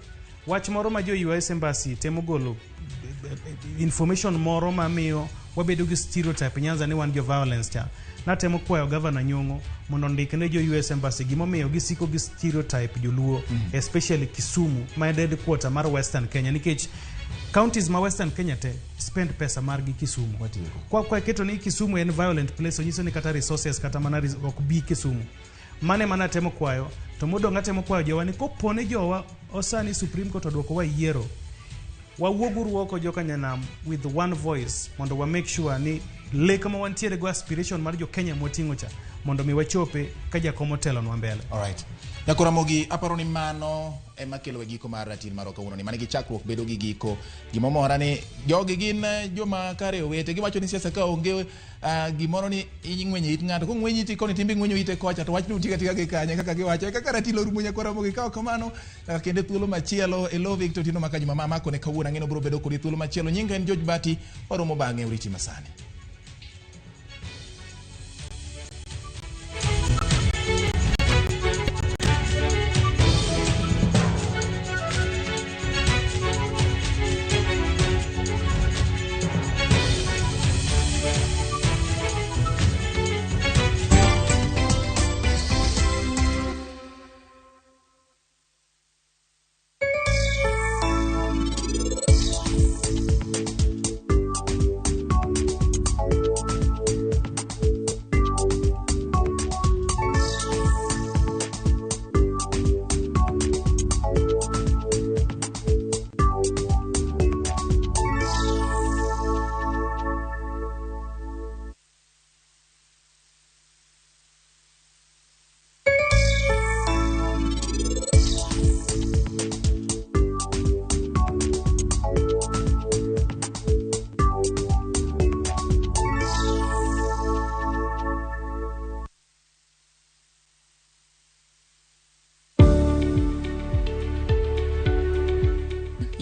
Wach moro ma jo US Embassy temo golo information moro mamiyo wabedo gi stereotype Nyanza ni wan jo violence cha. Natemo kwayo Governor Nyong'o mondo ondik ne jo US Embassy gimomiyo gisiko gi stereotype joluo, especially Kisumu ma en headquarter mar Western Kenya, nikech counties ma Western Kenya te spend pesa margi Kisumu. Kwa keto ni Kisumu en violent place, onyiso ni kata resources kata mana ok bi Kisumu. Mane mana temo kwayo, to modong' atemo kwayo jowa ni kopone jowa osani Supreme Court odwoko wa yiero, wawuoguru oko joka nyanam with one voice mondo wa make sure ni lek ma wantiere go aspiration mar jo Kenya moting'o cha mondo mi wachope ka jakom otelonwa mbele. Alright. Nyakor Ramogi, aparo ni mano ema kelo e giko mar ratil marwa kawuono ni. Mane gi chakruok bedo gi giko. Gimomora ni jogi gin joma kare owete. Giwacho ni siasa ka onge gimoro ni ing'wenyo it ng'ato. Kong'wenyi iti koni timbe ing'wenyo ite kocha to wachno utiga tiga gi kanye kaka giwacho. Kaka ratil orumo Nyakor Ramogi ka ok kamano kendo thuolo machielo e lo Victor Otieno Maka Juma mamako ne kawuono ang'eno biro bedo kodi thuolo machielo. Nyinga en George Bati, waromo bang'e oriti masani.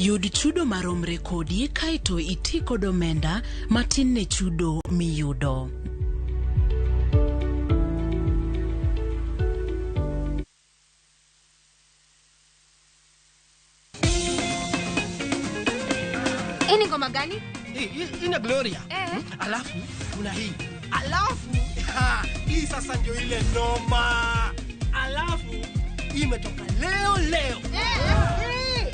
Yud chudo maromre kodi kaeto iti kod omenda matin ne chudo miyudo. Hii ni ngoma gani? Ina Gloria. Alafu kuna hii. Alafu hii sasa ndio ile noma. Alafu imetoka leo leo.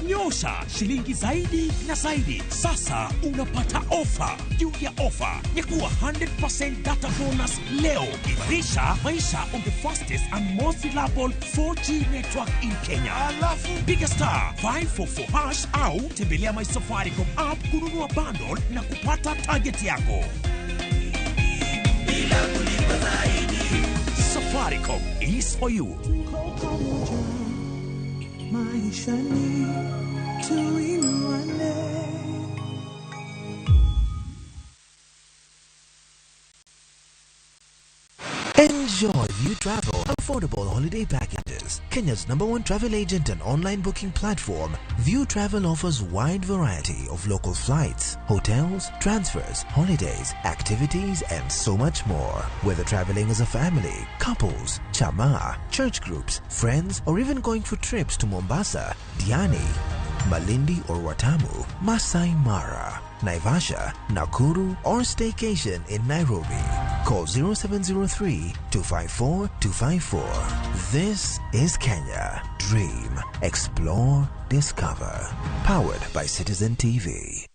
Nyosha shilingi zaidi na zaidi. Sasa unapata ofa juu ya ofa ya kuwa 100% data bonus leo. Imarisha maisha on the fastest and most reliable 4G network in Kenya. Alafu piga star 544 hash au tembelea my Safaricom app kununua bundle na kupata target yako. Bila kulipa zaidi. Safaricom is for you. Maishani tuinuane. Enjoy View Travel affordable holiday packages. Kenya's number one travel agent and online booking platform, View Travel offers wide variety of local flights, hotels, transfers, holidays, activities, and so much more. Whether traveling as a family, couples, chama, church groups, friends, or even going for trips to Mombasa, Diani, Malindi or Watamu, Masai Mara, Naivasha, Nakuru, or staycation in Nairobi. Call 0703 254 254. This is Kenya. Dream, explore, discover. Powered by Citizen TV.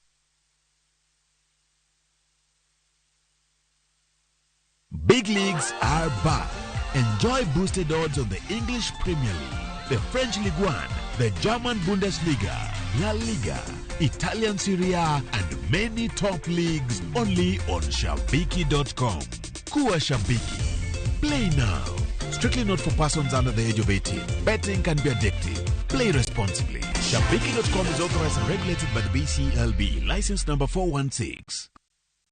Big leagues are back. Enjoy boosted odds on the English Premier League, the French Ligue 1, the German Bundesliga, La Liga, Italian Serie A, and many top leagues only on Shabiki.com. Kuwa Shabiki. Play now. Strictly not for persons under the age of 18. Betting can be addictive. Play responsibly. Shabiki.com is authorized and regulated by the BCLB. License number 416.